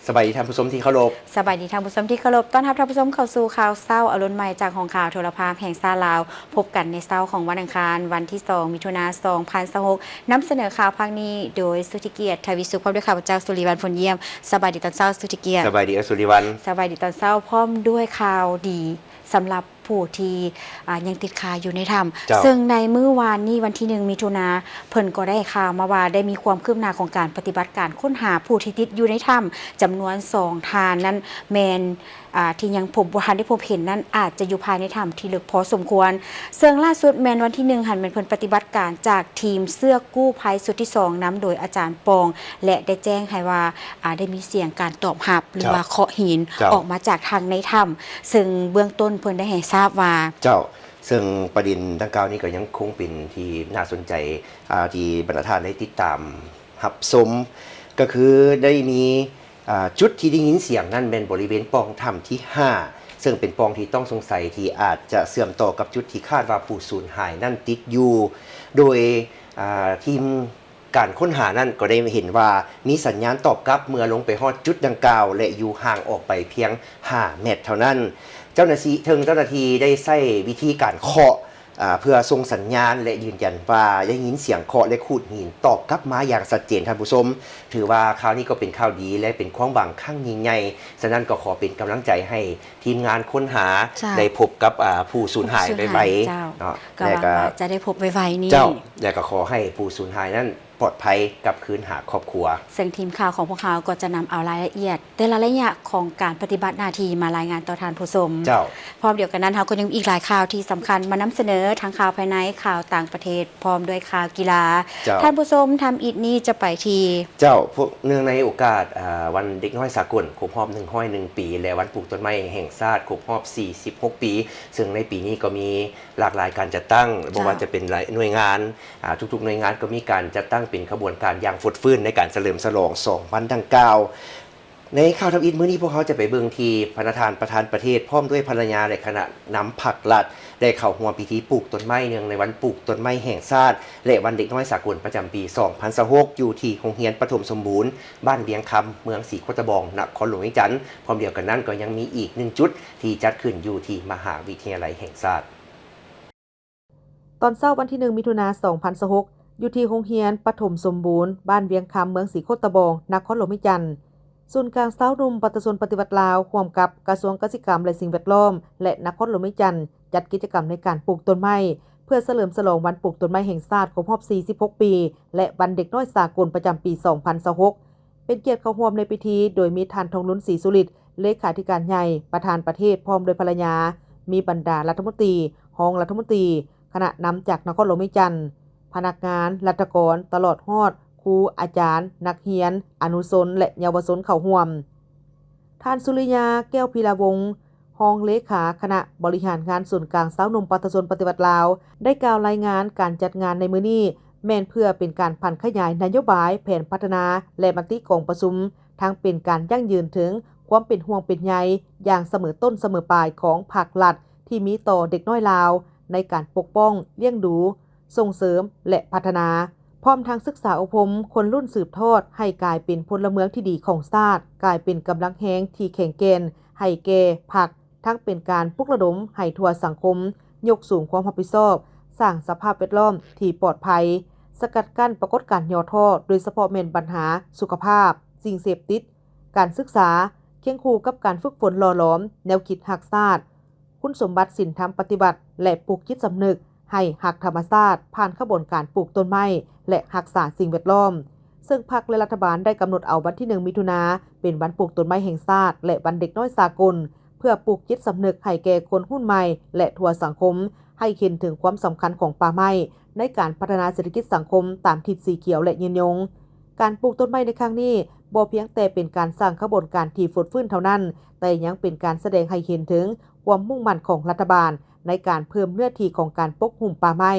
ສະບາຍດີທ່ານຜູ້ຊົມທີ່ເຄົາລົບ. ສະບາຍດີທ່ານຜູ້ຊົມທີ່ເຄົາລົບ. ຕ້ອນຮັບທ່ານຜູ້ຊົມເຂົ້າສູ່ຂ່າວເຊົ້າອາລຸນໃໝ່ຈາກຫ້ອງຂ່າວໂທລະພາບແຫ່ງຊາດລາວ. ພົບກັນໃນເຊົ້າຂອງວັນອັງຄານ ວັນທີສອງ ມິຖຸນາ ສອງພັນຊາວຫົກ ນຳສະເໜີຂ່າວພາກນີ້ໂດຍ ສຸທິກຽດ ທະວີສຸກ ພ້ອມດ້ວຍຂ້າພະເຈົ້າ ສຸລິວັນ ພົນຢ້ຽມ. ສະບາຍດີຕອນເຊົ້າ ສຸທິກຽດ. ສະບາຍດີ ເອື້ອຍ ສຸລິວັນ. ສະບາຍດີຕອນເຊົ້າ ພ້ອມດ້ວຍຂ່າວດີສຳລັບ ຜູ້ທີ່ ອາ ຍັງຕິດຄາຢູ່ໃນຖ້ຳ. ເຈົ້າ. ເຊິ່ງໃນມື້ວານນີ້ ວັນທີໜຶ່ງ ມິຖຸນາ ເພິ່ນກໍໄດ້ຂ່າວມາວ່າ ໄດ້ມີຄວາມຄືບໜ້າຂອງການປະຕິບັດການຄົ້ນຫາຜູ້ທີ່ຕິດຢູ່ໃນຖ້ຳ ຈຳນວນສອງທ່ານນັ້ນ ແມ່ນ ອາ ທີ່ຍັງພົບ ບໍ່ທັນໄດ້ພົບເຫັນນັ້ນ ອາດຈະຢູ່ພາຍໃນຖ້ຳທີ່ເລິກພໍສົມຄວນ. ເຊິ່ງລ່າສຸດແມ່ນວັນທີໜຶ່ງຫັ້ນ ແມ່ນເພິ່ນປະຕິບັດການຈາກທີມເຊືອກກູ້ໄພຊຸດທີສອງ ນຳໂດຍອາຈານປອງ ແລະ ໄດ້ແຈ້ງໃຫ້ວ່າ ອາ ໄດ້ມີສຽງການຕອບຮັບ ຫຼື ເຈົ້າ ວ່າເຄາະຫີນ ເຈົ້າ ອອກມາຈາກທາງໃນຖ້ຳ. ເຊິ່ງເບື້ອງຕົ້ນເພິ່ນໄດ້ໃຫ້ຊາບວ່າ ເຈົ້າ ເຊິ່ງປະເດັນດັ່ງກ່າວນີ້ກໍຍັງຄົງເປັນທີ່ໜ້າສົນໃຈ ອາ ທີ່ບັນດາທ່ານໄດ້ຕິດຕາມຮັບຊົມ ກໍຄືໄດ້ມີ ອາ ຈຸດທີ່ໄດ້ຍິນສຽງນັ້ນແມ່ນບໍລິເວນປ່ອງຖ້ຳທີຫ້າ ເຊິ່ງເປັນປ່ອງທີ່ຕ້ອງສົງໄສທີ່ອາດຈະເຊື່ອມຕໍ່ກັບຈຸດທີ່ຄາດວ່າຜູ້ສູນຫາຍນັ້ນຕິດຢູ່ ໂດຍ ອາ ທີມ ການຄົ້ນຫານັ້ນກໍໄດ້ເຫັນວ່າມີສັນຍານຕອບກັບເມື່ອລົງໄປຮອດຈຸດດັ່ງກ່າວ ແລະ ຢູ່ຫ່າງອອກໄປພຽງຫ້າແມັດເທົ່ານັ້ນ. ເຈົ້າໜ້າທີ່ ເຖິງເຈົ້າໜ້າທີ່ໄດ້ໃຊ້ວິທີການເຄາະ ອາ ເພື່ອສົ່ງສັນຍານ ແລະ ຢືນຢັນວ່າໄດ້ຍິນສຽງເຄາະ ແລະ ຂູດຫີນຕອບກັບມາຢ່າງຊັດເຈນ, ທ່ານຜູ້ຊົມ. ຖືວ່າຂ່າວນີ້ກໍເປັນຂ່າວດີ ແລະ ເປັນຄວາມຫວັງຄັ້ງຍິ່ງໃຫຍ່. ສະນັ້ນກໍຂໍເປັນກຳລັງໃຈໃຫ້ ທີມງານຄົ້ນຫາ ເຈົ້າ ໄດ້ພົບກັບ ອາ ຜູ້ສູນຫາຍໄວໆ ເຈົ້າ ເນາະ ກໍຫວັງວ່າຈະໄດ້ພົບໄວໆນີ້ ເຈົ້າ ແລະ ກໍຂໍໃຫ້ຜູ້ສູນຫາຍນັ້ນປອດໄພກັບຄືນຫາຄອບຄົວ. ເຊິ່ງທີມຂ່າວຂອງພວກເຮົາກໍຈະນຳເອົາລາຍລະອຽດແຕ່ລະໄລຍະຂອງການປະຕິບັດໜ້າທີ່ມາລາຍງານຕໍ່ທ່ານຜູ້ຊົມ. ເຈົ້າ. ພ້ອມດຽວກັນນັ້ນ ເຮົາກໍຍັງມີອີກຫຼາຍຂ່າວທີ່ສຳຄັນມານຳສະເໜີ ທັງຂ່າວພາຍໃນ, ຂ່າວຕ່າງປະເທດ ພ້ອມດ້ວຍຂ່າວກິລາ. ເຈົ້າ. ທ່ານຜູ້ຊົມ ທຳອິດນີ້ຈະໄປທີ່ ເຈົ້າ ພວກ ເນື່ອງໃນໂອກາດ ອາ ວັນເດັກນ້ອຍສາກົນຄົບຮອບໜຶ່ງຮ້ອຍໜຶ່ງປີ ແລະ ວັນປູກຕົ້ນໄມ້ແຫ່ງຊາດຄົບຮອບສີ່ສິບຫົກປີ ເຊິ່ງໃນປີນີ້ກໍມີຫຼາກຫຼາຍການຈັດຕັ້ງ ເຈົ້າ ບໍ່ວ່າຈະເປັນຫຼາຍໜ່ວຍງານ ອາ ທຸກໆໜ່ວຍງານກໍມີການຈັດຕັ້ງເປັນຂະບວນການຢ່າງຟົດຟື້ນໃນການສະເຫຼີມສະຫຼອງສອງວັນດັ່ງກ່າວ. ໃນຂ່າວທຳອິດມື້ນີ້ ພວກເຮົາຈະໄປເບິ່ງທີ່ພະນະທ່ານປະທານປະເທດ ພ້ອມດ້ວຍພັນລະຍາ ແລະ ຄະນະນຳພັກລັດ ໄດ້ເຂົ້າຮ່ວມພິທີປູກຕົ້ນໄມ້ເນື່ອງໃນວັນປູກຕົ້ນໄມ້ແຫ່ງຊາດ ແລະ ວັນເດັກນ້ອຍສາກົນປະຈຳປີສອງພັນຊາວຫົກ ຢູ່ທີ່ໂຮງຮຽນປະຖົມສົມບູນ ບ້ານວຽງຄຳ ເມືອງສີໂຄດຕະບອງ ນະຄອນຫຼວງວຽງຈັນ. ພ້ອມດຽວກັນນັ້ນກໍຍັງມີອີກໜຶ່ງຈຸດທີ່ຈັດຂຶ້ນຢູ່ທີ່ມະຫາວິທະຍາໄລແຫ່ງຊາດ. ຕອນເຊົ້າວັນທີໜຶ່ງ ມິຖຸນາ ສອງພັນຊາວຫົກ ຢູ່ທີ່ໂຮງຮຽນປະຖົມສົມບູນ ບ້ານວຽງຄຳ ເມືອງສີໂຄດຕະບອງ ນະຄອນຫຼວງວຽງຈັນ, ສູນກາງຊາວໜຸ່ມປະຊາຊົນປະຕິວັດລາວ ຮ່ວມກັບກະຊວງກະສິກຳ ແລະ ສິ່ງແວດລ້ອມ ແລະ ນະຄອນຫຼວງວຽງຈັນ ຈັດກິດຈະກຳໃນການປູກຕົ້ນໄມ້ ເພື່ອສະເຫຼີມສະຫຼອງວັນປູກຕົ້ນໄມ້ແຫ່ງຊາດຄົບຮອບສີ່ສິບຫົກປີ ແລະ ວັນເດັກນ້ອຍສາກົນປະຈຳປີສອງພັນຊາວຫົກ. ເປັນກຽດເຂົ້າຮ່ວມໃນພິທີ ໂດຍມີທ່ານ ທອງລຸນ ສີສຸລິດ ເລຂາທິການໃຫຍ່ ປະທານປະເທດ ພ້ອມດ້ວຍພັນລະຍາ, ມີບັນດາລັດຖະມົນຕີ, ຮອງລັດຖະມົນຕີ, ຄະນະນຳຈາກນະຄອນຫຼວງວຽງຈັນ, ພະນັກງານ, ລັດຖະກອນ, ຕະຫຼອດຮອດຄູ, ອາຈານ, ນັກຮຽນ, ອະນຸຊົນ ແລະ ເຍົາວະຊົນເຂົ້າຮ່ວມ. ທ່ານ ສຸລິຍາ ແກ້ວພິລາວົງ, ຮອງເລຂາຄະນະບໍລິຫານງານສູນກາງຊາວໜຸ່ມປະຊາຊົນປະຕິວັດລາວ ໄດ້ກ່າວລາຍງານການຈັດງານໃນມື້ນີ້ ແມ່ນເພື່ອເປັນການຜັນຂະຫຍາຍນະໂຍບາຍ, ແຜນພັດທະນາ ແລະ ມະຕິກອງປະຊຸມ, ທັງເປັນການຢັ້ງຢືນເຖິງຄວາມເປັນຫ່ວງເປັນໃຍຢ່າງສະເໝີຕົ້ນສະເໝີປາຍຂອງພັກລັດທີ່ມີຕໍ່ເດັກນ້ອຍລາວ ໃນການປົກປ້ອງ, ລ້ຽງດູ, ສົ່ງເສີມ ແລະ ພັດທະນາ. ພ້ອມທັງສຶກສາອົບຮົມຄົນລຸ້ນສືບທອດໃຫ້ກາຍເປັນພົນລະເມືອງທີ່ດີຂອງຊາດ, ກາຍເປັນກຳລັງແຮງທີ່ແຂງແກ່ນໃຫ້ແກ່ພັກ, ທັງເປັນການປຸກລະດົມໃຫ້ທົ່ວສັງຄົມຍົກສູງຄວາມຮັບຜິດຊອບ, ສ້າງສະພາບແວດລ້ອມທີ່ປອດໄພ, ສະກັດກັ້ນປາກົດການຫຍໍ້ທໍ້, ໂດຍສະເພາະແມ່ນບັນຫາສຸຂະພາບ, ສິ່ງເສບຕິດ, ການສຶກສາ, ຄຽງຄູ່ກັບການຝຶກຝົນຫຼໍ່ຫຼອມແນວຄິດຮັກຊາດ, ຄຸນສົມບັດສິນທຳປະຕິວັດ ແລະ ປູກຈິດສຳນຶກໃຫ້ຮັກທຳມະຊາດ ຜ່ານຂະບວນການປູກຕົ້ນໄມ້ ແລະ ຮັກສາສິ່ງແວດລ້ອມ. ເຊິ່ງພັກ ແລະ ລັດຖະບານໄດ້ກຳນົດເອົາວັນທີໜຶ່ງ ມິຖຸນາ ເປັນວັນປູກຕົ້ນໄມ້ແຫ່ງຊາດ ແລະ ວັນເດັກນ້ອຍສາກົນ ເພື່ອປູກຈິດສຳນຶກໃຫ້ແກ່ຄົນຮຸ່ນໃໝ່ ແລະ ທົ່ວສັງຄົມ ໃຫ້ເຫັນເຖິງຄວາມສຳຄັນຂອງປ່າໄມ້ ໃນການພັດທະນາເສດຖະກິດສັງຄົມຕາມທິດສີຂຽວ ແລະ ຍືນຍົງ. ການປູກຕົ້ນໄມ້ໃນຄັ້ງນີ້ ບໍ່ພຽງແຕ່ເປັນການສ້າງຂະບວນການທີ່ຟົດຟື້ນເທົ່ານັ້ນ, ແຕ່ຍັງເປັນການສະແດງໃຫ້ເຫັນເຖິງຄວາມມຸ່ງໝັ້ນຂອງລັດຖະບານ ໃນການເພີ່ມເນື້ອທີ່ຂອງການປົກຫຸ້ມປ່າໄມ້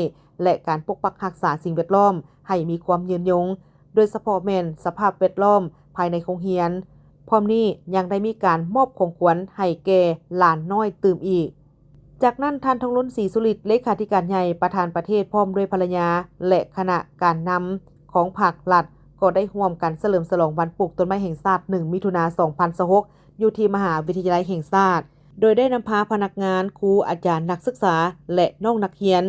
ແລະ ການປົກປັກຮັກສາສິ່ງແວດລ້ອມໃຫ້ມີຄວາມຍືນຍົງ, ໂດຍສະເພາະແມ່ນສະພາບແວດລ້ອມພາຍໃນໂຮງຮຽນ. ພ້ອມນີ້ຍັງໄດ້ມີການມອບຂອງຂວັນໃຫ້ແກ່ຫຼານນ້ອຍຕື່ມອີກ. ຈາກນັ້ນ ທ່ານ ທອງລຸນ ສີສຸລິດ ເລຂາທິການໃຫຍ່ ປະທານປະເທດ ພ້ອມດ້ວຍພັນລະຍາ ແລະ ຄະນະການນຳຂອງພັກລັດ ກໍ ກໍໄດ້ຮ່ວມກັນສະເຫຼີມສະຫຼອງວັນປູກຕົ້ນໄມ້ແຫ່ງຊາດ ໜຶ່ງ ມິຖຸນາ ສອງພັນຊາວຫົກ ຢູ່ທີ່ມະຫາວິທະຍາໄລແຫ່ງຊາດ, ໂດຍໄດ້ນຳພາພະນັກງານ, ຄູ, ອາຈານ, ນັກສຶກສາ ແລະ ນ້ອງນັກຮຽນ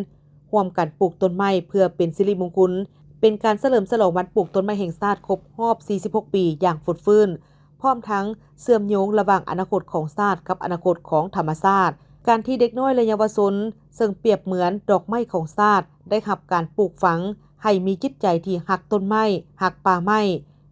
ຮ່ວມກັນປູກຕົ້ນໄມ້ເພື່ອເປັນສິລິມົງຄຸນ, ເປັນການສະເຫຼີມສະຫຼອງວັນປູກຕົ້ນໄມ້ແຫ່ງຊາດຄົບຮອບ ສີ່ສິບຫົກ ປີຢ່າງຟົດຟື້ນ, ພ້ອມທັງເຊື່ອມໂຍງລະຫວ່າງອະນາຄົດຂອງຊາດກັບອະນາຄົດຂອງທຳມະຊາດ. ການທີ່ເດັກນ້ອຍ ແລະ ເຍົາວະຊົນ ເຊິ່ງປຽບເໝືອນດອກໄມ້ຂອງຊາດ ໄດ້ຮັບການປູກຝັງໃຫ້ມີຈິດໃຈທີ່ຮັກຕົ້ນໄມ້, ຮັກປ່າໄມ້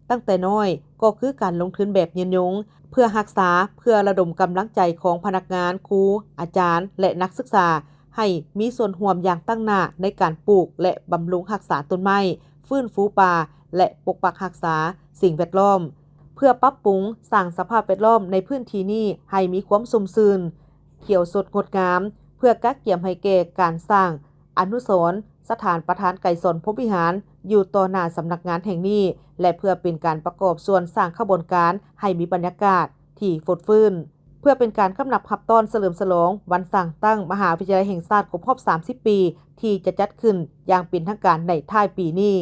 ຕັ້ງແຕ່ນ້ອຍ ກໍຄືການລົງທຶນແບບຍືນຍົງ ເພື່ອຮັກສາ, ເພື່ອລະດົມກຳລັງໃຈຂອງພະນັກງານ, ຄູ, ອາຈານ ແລະ ນັກສຶກສາ ໃຫ້ມີສ່ວນຮ່ວມຢ່າງຕັ້ງໜ້າໃນການປູກ ແລະ ບຳລຸງຮັກສາຕົ້ນໄມ້, ຟື້ນຟູປ່າ ແລະ ປົກປັກຮັກສາສິ່ງແວດລ້ອມ, ເພື່ອປັບປຸງສ້າງສະພາບແວດລ້ອມໃນພື້ນທີ່ນີ້ໃຫ້ມີຄວາມຊຸ່ມຊື່ນ, ຂຽວສົດງົດງາມ, ເພື່ອກະກຽມໃຫ້ແກ່ການສ້າງອະນຸສອນສະຖານປະທານໄກສອນພົມວິຫານ ຢູ່ຕໍ່ໜ້າສຳນັກງານແຫ່ງນີ້ ແລະ ເພື່ອເປັນການປະກອບສ່ວນສ້າງຂະບວນການໃຫ້ມີບັນຍາກາດທີ່ຟົດຟື້ນ, ເພື່ອເປັນການກຳນັບຮັບຕ້ອນສະເຫຼີມສະຫຼອງວັນສ້າງຕັ້ງມະຫາວິທະຍາໄລແຫ່ງຊາດຄົບຮອບ ສາມສິບ ປີ ທີ່ຈະຈັດຂຶ້ນຢ່າງເປັນທາງການໃນທ້າຍປີນີ້.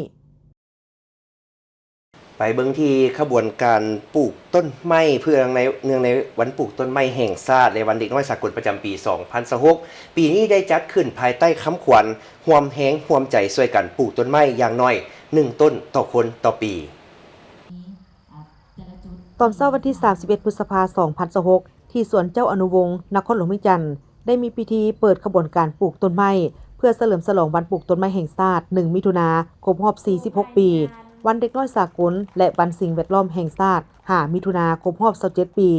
ໄປເບິ່ງທີ່ຂະບວນການປູກຕົ້ນໄມ້ ເນື່ອງໃນ ເນື່ອງໃນວັນປູກຕົ້ນໄມ້ແຫ່ງຊາດ ແລະ ວັນເດັກນ້ອຍສາກົນປະຈຳປີ ສອງພັນຊາວຫົກ ປີນີ້ໄດ້ຈັດຂຶ້ນພາຍໃຕ້ຄຳຂວັນ ຮ່ວມແຮງຮ່ວມໃຈຊ່ວຍກັນປູກຕົ້ນໄມ້ຢ່າງໜ້ອຍ ໜຶ່ງ ຕົ້ນຕໍ່ຄົນຕໍ່ປີ. ຕອນເຊົ້າວັນທີ ສາມສິບເອັດ ພຶດສະພາ ສອງພັນຊາວຫົກ ທີ່ສວນເຈົ້າອະນຸວົງ ນະຄອນຫຼວງວຽງຈັນ ໄດ້ມີພິທີເປີດຂະບວນການປູກຕົ້ນໄມ້ ເພື່ອສະເຫຼີມສະຫຼອງວັນປູກຕົ້ນໄມ້ແຫ່ງຊາດ ໜຶ່ງ ມິຖຸນາ ຄົບຮອບ ສີ່ສິບຫົກ ປີ, ວັນເດັກນ້ອຍສາກົນ ແລະ ວັນສິ່ງແວດລ້ອມແຫ່ງຊາດ ຫ້າ ມິຖຸນາ ຄົບຮອບ ຊາວເຈັດ ປີ.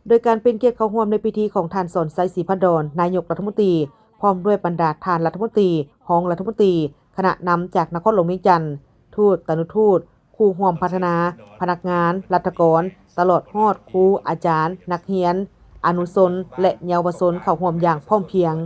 ໂດຍການເປັນກຽດເຂົ້າຮ່ວມໃນພິທີຂອງທ່ານ ສອນໄຊ ສີພັນດອນ ນາຍົກລັດຖະມົນຕີ ພ້ອມດ້ວຍບັນດາທ່ານລັດຖະມົນຕີ, ຮອງລັດຖະມົນຕີ, ຄະນະນຳຈາກນະຄອນຫຼວງວຽງຈັນ, ທູດ, ຕານຸທູດ, ຄູ່ຮ່ວມພັດທະນາ, ພະນັກງານ, ລັດຖະກອນ, ຕະຫຼອດຮອດຄູ, ອາຈານ, ນັກຮຽນ, ອະນຸຊົນ ແລະ ເຍົາວະຊົນເຂົ້າຮ່ວມຢ່າງພ້ອມພຽງ.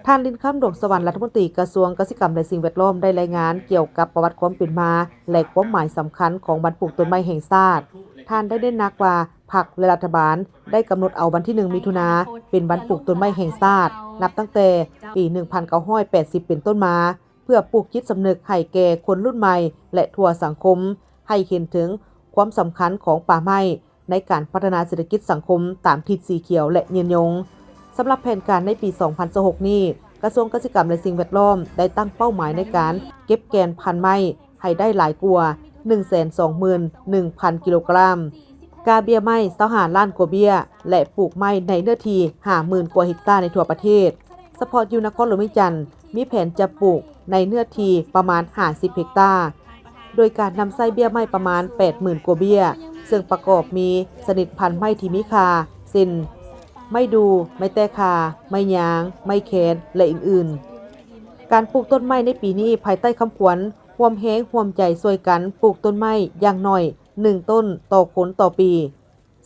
ທ່ານ ລິນຄຳ ດວງສະຫວັນ ລັດຖະມົນຕີກະຊວງກະສິກຳ ແລະ ສິ່ງແວດລ້ອມ ໄດ້ລາຍງານກ່ຽວກັບປະຫວັດຄວາມເປັນມາ ແລະ ຄວາມໝາຍສຳຄັນຂອງວັນປູກຕົ້ນໄມ້ແຫ່ງຊາດ. ທ່ານໄດ້ເນັ້ນໜັກວ່າ ພັກ ແລະ ລັດຖະບານໄດ້ກຳນົດເອົາວັນທີ ໜຶ່ງ ມິຖຸນາ ເປັນວັນປູກຕົ້ນໄມ້ແຫ່ງຊາດ ນັບຕັ້ງແຕ່ປີ ໜຶ່ງພັນເກົ້າຮ້ອຍແປດສິບ ເປັນຕົ້ນມາ ເພື່ອປູກຈິດສຳນຶກໃຫ້ແກ່ຄົນລຸ້ນໃໝ່ ແລະ ທົ່ວສັງຄົມ ໃຫ້ເຫັນເຖິງຄວາມສຳຄັນຂອງປ່າໄມ້ໃນການພັດທະນາເສດຖະກິດສັງຄົມຕາມທິດສີຂຽວ ແລະ ຍືນຍົງ. ສຳລັບແຜນການໃນປີ ສອງພັນຊາວຫົກ ນີ້, ກະຊວງກະສິກຳ ແລະ ສິ່ງແວດລ້ອມ ໄດ້ຕັ້ງເປົ້າໝາຍໃນການເກັບແກ່ນພັນໄມ້ ໃຫ້ໄດ້ຫຼາຍກວ່າ ໜຶ່ງແສນສອງໝື່ນໜຶ່ງພັນ ກິໂລກຣາມ, ກາເບ້ຍໄມ້ ຊາວຫ້າລ້ານກວ່າເບ້ຍ ແລະ ປູກໄມ້ໃນເນື້ອທີ່ ຫ້າໝື່ນກວ່າເຮັກຕາໃນທົ່ວປະເທດ. ສະເພາະຢູ່ນະຄອນຫຼວງວຽງຈັນ ມີແຜນຈະປູກໃນເນື້ອທີ່ປະມານ ຫ້າສິບເຮັກຕາ, ໂດຍການນຳໃຊ້ເບ້ຍໄມ້ປະມານ ແປດໝື່ນກວ່າເບ້ຍ, ເຊິ່ງປະກອບມີຊະນິດພັນໄມ້ທີ່ມີຄ່າ ເຊັ່ນ ໄມ້ດູ່, ໄມ້ແຕ້ຂ່າ, ໄມ້ຍາງ, ໄມ້ແຄນ ແລະ ອື່ນໆ. ການປູກຕົ້ນໄມ້ໃນປີນີ້ ພາຍໃຕ້ຄຳຂວັນ ຮ່ວມແຮງຮ່ວມໃຈຊ່ວຍກັນປູກຕົ້ນໄມ້ຢ່າງໜ້ອຍ ໜຶ່ງ ຕົ້ນຕໍ່ຄົນຕໍ່ປີ,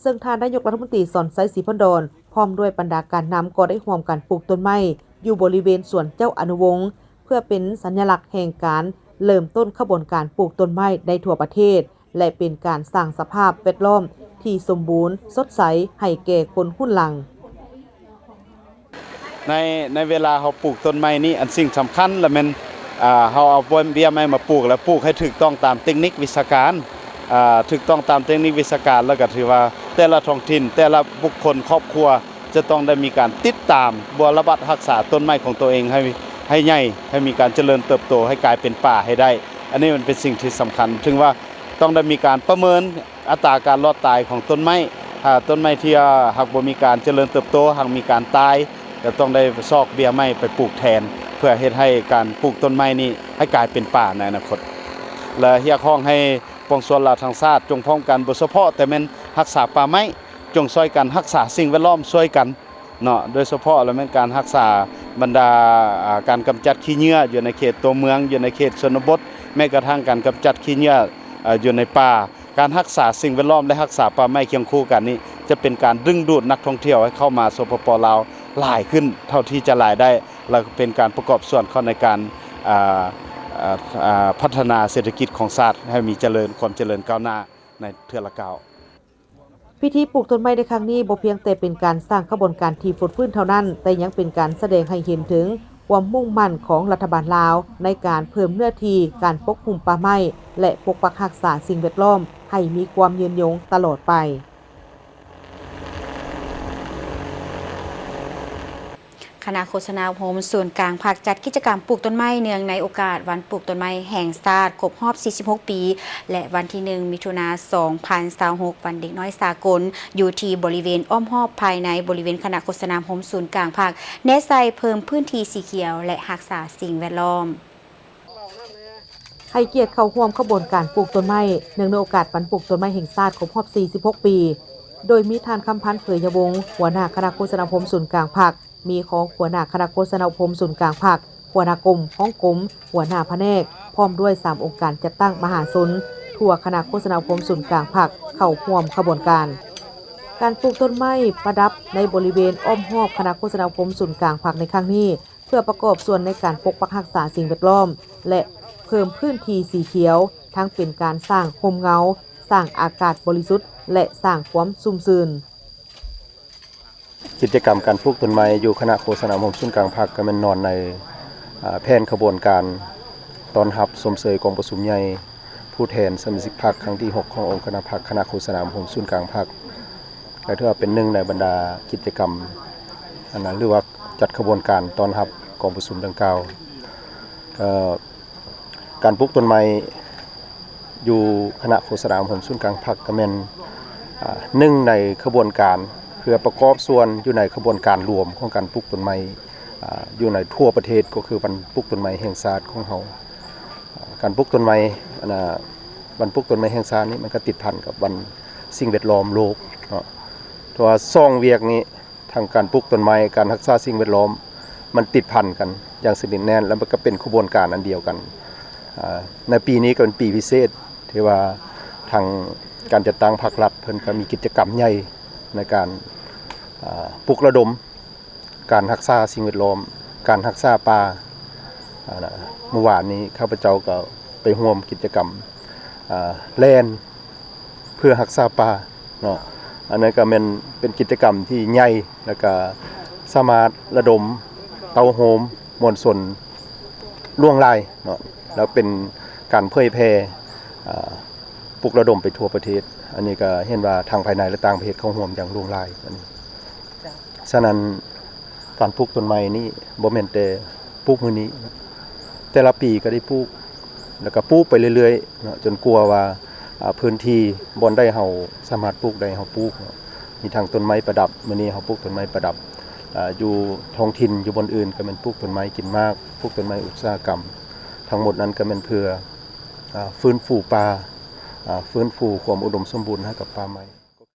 ເຊິ່ງທ່ານນາຍົກລັດຖະມົນຕີ ສອນໄຊ ສີພັນດອນ ພ້ອມດ້ວຍບັນດາການນຳ ກໍໄດ້ຮ່ວມກັນປູກຕົ້ນໄມ້ຢູ່ບໍລິເວນສວນເຈົ້າອະນຸວົງ ເພື່ອເປັນສັນຍະລັກແຫ່ງການເລີ່ມຕົ້ນຂະບວນການປູກຕົ້ນໄມ້ໃນທົ່ວປະເທດ ແລະ ເປັນການສ້າງສະພາບແວດລ້ອມທີ່ສົມບູນສົດໃສໃຫ້ແກ່ຄົນຮຸ່ນຫຼັງ. ໃນ ໃນເວລາເຮົາປູກຕົ້ນໄມ້ນີ້ ອັນສິ່ງສຳຄັນລະແມ່ນ ອ່າ ເຮົາເອົາເບ້ຍໄມ້ມາປູກ ແລ້ວປູກໃຫ້ຖືກຕ້ອງຕາມເຕັກນິກວິຊາການ ອ່າ ຖືກຕ້ອງຕາມເຕັກນິກວິຊາການ ແລ້ວກໍຖືວ່າແຕ່ລະທ້ອງຖິ່ນ ແຕ່ລະບຸກຄົນ ຄອບຄົວ ຈະຕ້ອງໄດ້ມີການຕິດຕາມບົວລະບັດຮັກສາຕົ້ນໄມ້ຂອງຕົວເອງໃຫ້ ໃຫ້ໃຫຍ່ ໃຫ້ມີການຈະເລີນເຕີບໂຕ ໃຫ້ກາຍເປັນປ່າໃຫ້ໄດ້. ອັນນີ້ມັນເປັນສິ່ງທີ່ສຳຄັນ ເຖິງວ່າຕ້ອງໄດ້ມີການປະເມີນ ອັດຕາການລອດຕາຍຂອງຕົ້ນໄມ້ ຖ້າຕົ້ນໄມ້ທີ່ຫາກບໍ່ມີການຈະເລີນເຕີບໂຕ ຫາກມີການຕາຍ ກໍຕ້ອງໄດ້ຊອກເບ້ຍໄມ້ໄປປູກແທນ ເພື່ອເຮັດໃຫ້ການປູກຕົ້ນໄມ້ນີ້ໃຫ້ກາຍເປັນປ່າໃນອະນາຄົດ ແລະ ຮຽກຮ້ອງໃຫ້ປວງຊົນລາວທັງຊາດຈົ່ງພ້ອມກັນ ບໍ່ສະເພາະແຕ່ແມ່ນຮັກສາປ່າໄມ້ ຈົ່ງຊ່ອຍກັນຮັກສາສິ່ງແວດລ້ອມຊ່ວຍກັນເນາະ ໂດຍສະເພາະລະແມ່ນການຮັກສາບັນດາ ອ່າ ການກຳຈັດຂີ້ເຫຍື້ອຢູ່ໃນເຂດຕົວເມືອງ ຢູ່ໃນເຂດຊົນນະບົດ ແມ້ກະທັ່ງການກຳຈັດຂີ້ເຫຍື້ອ ເອີ ຢູ່ໃນປ່າ. ການຮັກສາສິ່ງແວດລ້ອມ ແລະ ຮັກສາປ່າໄມ້ຄຽງຄູ່ກັນນີ້ ຈະເປັນການດຶງດູດນັກທ່ອງທ່ຽວໃຫ້ເຂົ້າມາ ສປປ ລາວ ຫຼາຍຂຶ້ນເທົ່າທີ່ຈະຫຼາຍໄດ້ ແລະ ເປັນການປະກອບສ່ວນເຂົ້າໃນການ ອ່າ ອ່າ ອ່າ ພັດທະນາເສດຖະກິດຂອງຊາດໃຫ້ມີຈະເລີນ ຄວາມຈະເລີນກ້າວໜ້າໃນເທື່ອລະກ້າວ. ພິທີປູກຕົ້ນໄມ້ໃນຄັ້ງນີ້ ບໍ່ພຽງແຕ່ເປັນການສ້າງຂະບວນການທີ່ຟົດຟື້ນເທົ່ານັ້ນ, ແຕ່ຍັງເປັນການສະແດງໃຫ້ເຫັນເຖິງ ຄວາມມຸ່ງໝັ້ນຂອງລັດຖະບານລາວໃນການເພີ່ມເນື້ອທີ່ການປົກຫຸ້ມປ່າໄມ້ ແລະ ປົກປັກຮັກສາສິ່ງແວດລ້ອມໃຫ້ມີຄວາມຍືນຍົງຕະຫຼອດໄປ. ຄະນະໂຄສະນາອົບຮົມສູນກາງພັກຈັດກິດຈະກຳປູກຕົ້ນໄມ້ ເນື່ອງໃນໂອກາດວັນປູກຕົ້ນໄມ້ແຫ່ງຊາດຄົບຮອບສີ່ສິບຫົກປີ ແລະ ວັນທີໜຶ່ງ ມິຖຸນາ ສອງພັນຊາວຫົກ ວັນເດັກນ້ອຍສາກົນ ຢູ່ທີ່ບໍລິເວນອ້ອມຮອບພາຍໃນບໍລິເວນຄະນະໂຄສະນາອົບຮົມສູນກາງພັກ ແນໃສ່ເພີ່ມພື້ນທີ່ສີຂຽວ ແລະ ຮັກສາສິ່ງແວດລ້ອມ. ໃຫ້ກຽດເຂົ້າຮ່ວມຂະບວນການປູກຕົ້ນໄມ້ ເນື່ອງໃນໂອກາດວັນປູກຕົ້ນໄມ້ແຫ່ງຊາດຄົບຮອບສີ່ສິບຫົກປີ ໂດຍມີທ່ານ ຄຳພັນ ເຜີຍຍະວົງ ຫົວໜ້າຄະນະໂຄສະນາອົບຮົມສູນກາງພັກ, ມີຮອງຫົວໜ້າຄະນະໂຄສະນາອົບຮົມສູນກາງພັກ, ຫົວໜ້າກົມ, ຮອງກົມ, ຫົວໜ້າພະແນກ, ພ້ອມດ້ວຍສາມອົງການຈັດຕັ້ງມະຫາຊົນ ທົ່ວຄະນະໂຄສະນາອົບຮົມສູນກາງພັກ ເຂົ້າຮ່ວມຂະບວນການ. ການປູກຕົ້ນໄມ້ປະດັບໃນບໍລິເວນອ້ອມຮອບຄະນະໂຄສະນາອົບຮົມສູນກາງພັກໃນຄັ້ງນີ້ ເພື່ອປະກອບສ່ວນໃນການປົກປັກຮັກສາສິ່ງແວດລ້ອມ ແລະ ເພີ່ມພື້ນທີ່ສີຂຽວ, ທັງເປັນການສ້າງຮົ່ມເງົາ, ສ້າງອາກາດບໍລິສຸດ ແລະ ສ້າງຄວາມຊຸ່ມຊື່ນ. ກິດຈະກຳການປູກຕົ້ນໄມ້ຢູ່ຄະນະໂຄສະນາອົບຮົມສູນກາງພັກ ກໍແມ່ນນອນໃນ ອາ ແຜນຂະບວນການຕ້ອນຮັບຊົມເຊີຍກອງປະຊຸມໃຫຍ່ຜູ້ແທນສະມາຊິກພັກຄັ້ງທີຫົກ ຂອງອົງຄະນະພັກຄະນະໂຄສະນາອົບຮົມສູນກາງພັກ. ກໍຖືວ່າເປັນໜຶ່ງໃນບັນດາກິດຈະກຳ ອັນນັ້ນ ຫຼືວ່າຈັດຂະບວນການຕ້ອນຮັບກອງປະຊຸມດັ່ງກ່າວ. ເອີ ການປູກຕົ້ນໄມ້ຢູ່ຄະນະໂຄສະນາອົບຮົມສູນກາງພັກ ກໍແມ່ນ ອາ ໜຶ່ງໃນຂະບວນການ ເພື່ອປະກອບສ່ວນຢູ່ໃນຂະບວນການລວມຂອງການປູກຕົ້ນໄມ້ ອາ ຢູ່ໃນທົ່ວປະເທດ ກໍຄືວັນປູກຕົ້ນໄມ້ແຫ່ງຊາດຂອງເຮົາ. ການປູກຕົ້ນໄມ້ ອັນນ່າ ວັນປູກຕົ້ນໄມ້ແຫ່ງຊາດນີ້ ມັນກໍຕິດພັນກັບວັນສິ່ງແວດລ້ອມໂລກເນາະ. ເພາະວ່າສອງວຽກນີ້ ທັງການປູກຕົ້ນໄມ້ ການຮັກສາສິ່ງແວດລ້ອມ ມັນຕິດພັນກັນຢ່າງສະໜິດແໜ້ນ ແລ້ວມັນກໍເປັນຂະບວນການອັນດຽວກັນ. ອາ ໃນປີນີ້ກໍເປັນປີພິເສດ ທີ່ວ່າທາງການຈັດຕັ້ງພາກລັດ ເພິ່ນກໍມີກິດຈະກຳໃຫຍ່ໃນການ ອາ ປຸກລະດົມ ການຮັກສາສິ່ງແວດລ້ອມ, ການຮັກສາປ່າ. ອາ ເມື່ອວານນີ້ຂ້າພະເຈົ້າກໍໄປຮ່ວມກິດຈະກຳ ອາ ແລ່ນເພື່ອຮັກສາປ່າເນາະ. ອັນນັ້ນກໍແມ່ນເປັນກິດຈະກຳທີ່ໃຫຍ່ ແລ້ວກໍສາມາດລະດົມເຕົ້າໂຮມມວນຊົນຫຼວງຫຼາຍເນາະ ແລ້ວເປັນການເຜີຍແຜ່ ອາ ປຸກລະດົມໄປທົ່ວປະເທດ. ອັນນີ້ກໍເຫັນວ່າທັງພາຍໃນ ແລະ ຕ່າງປະເທດເຂົ້າຮ່ວມຢ່າງຫຼວງຫຼາຍ. ອັນນີ້ ສະນັ້ນ ການປູກຕົ້ນໄມ້ນີ້ບໍ່ແມ່ນແຕ່ປູກມື້ນີ້ ແຕ່ລະປີກໍໄດ້ປູກ ແລ້ວກໍປູກໄປເລື້ອຍໆເນາະ ຈົນກວ່າວ່າ ອາ ພື້ນທີ່ບ່ອນໃດເຮົາສາມາດປູກໄດ້ ເຮົາປູກເນາະ. ມີທັງຕົ້ນໄມ້ປະດັບ ມື້ນີ້ເຮົາປູກຕົ້ນໄມ້ປະດັບ ອາ ຢູ່ທ້ອງຖິ່ນ ຢູ່ບ່ອນອື່ນກໍແມ່ນປູກຕົ້ນໄມ້ກິນໝາກ ປູກຕົ້ນໄມ້ອຸດສາຫະກຳ. ທັງໝົດນັ້ນກໍແມ່ນເພື່ອ ອາ ຟື້ນຟູປ່າ ອາ ຟື້ນຟູຄວາມອຸດົມສົມບູນໃຫ້ກັບປ່າໄມ້.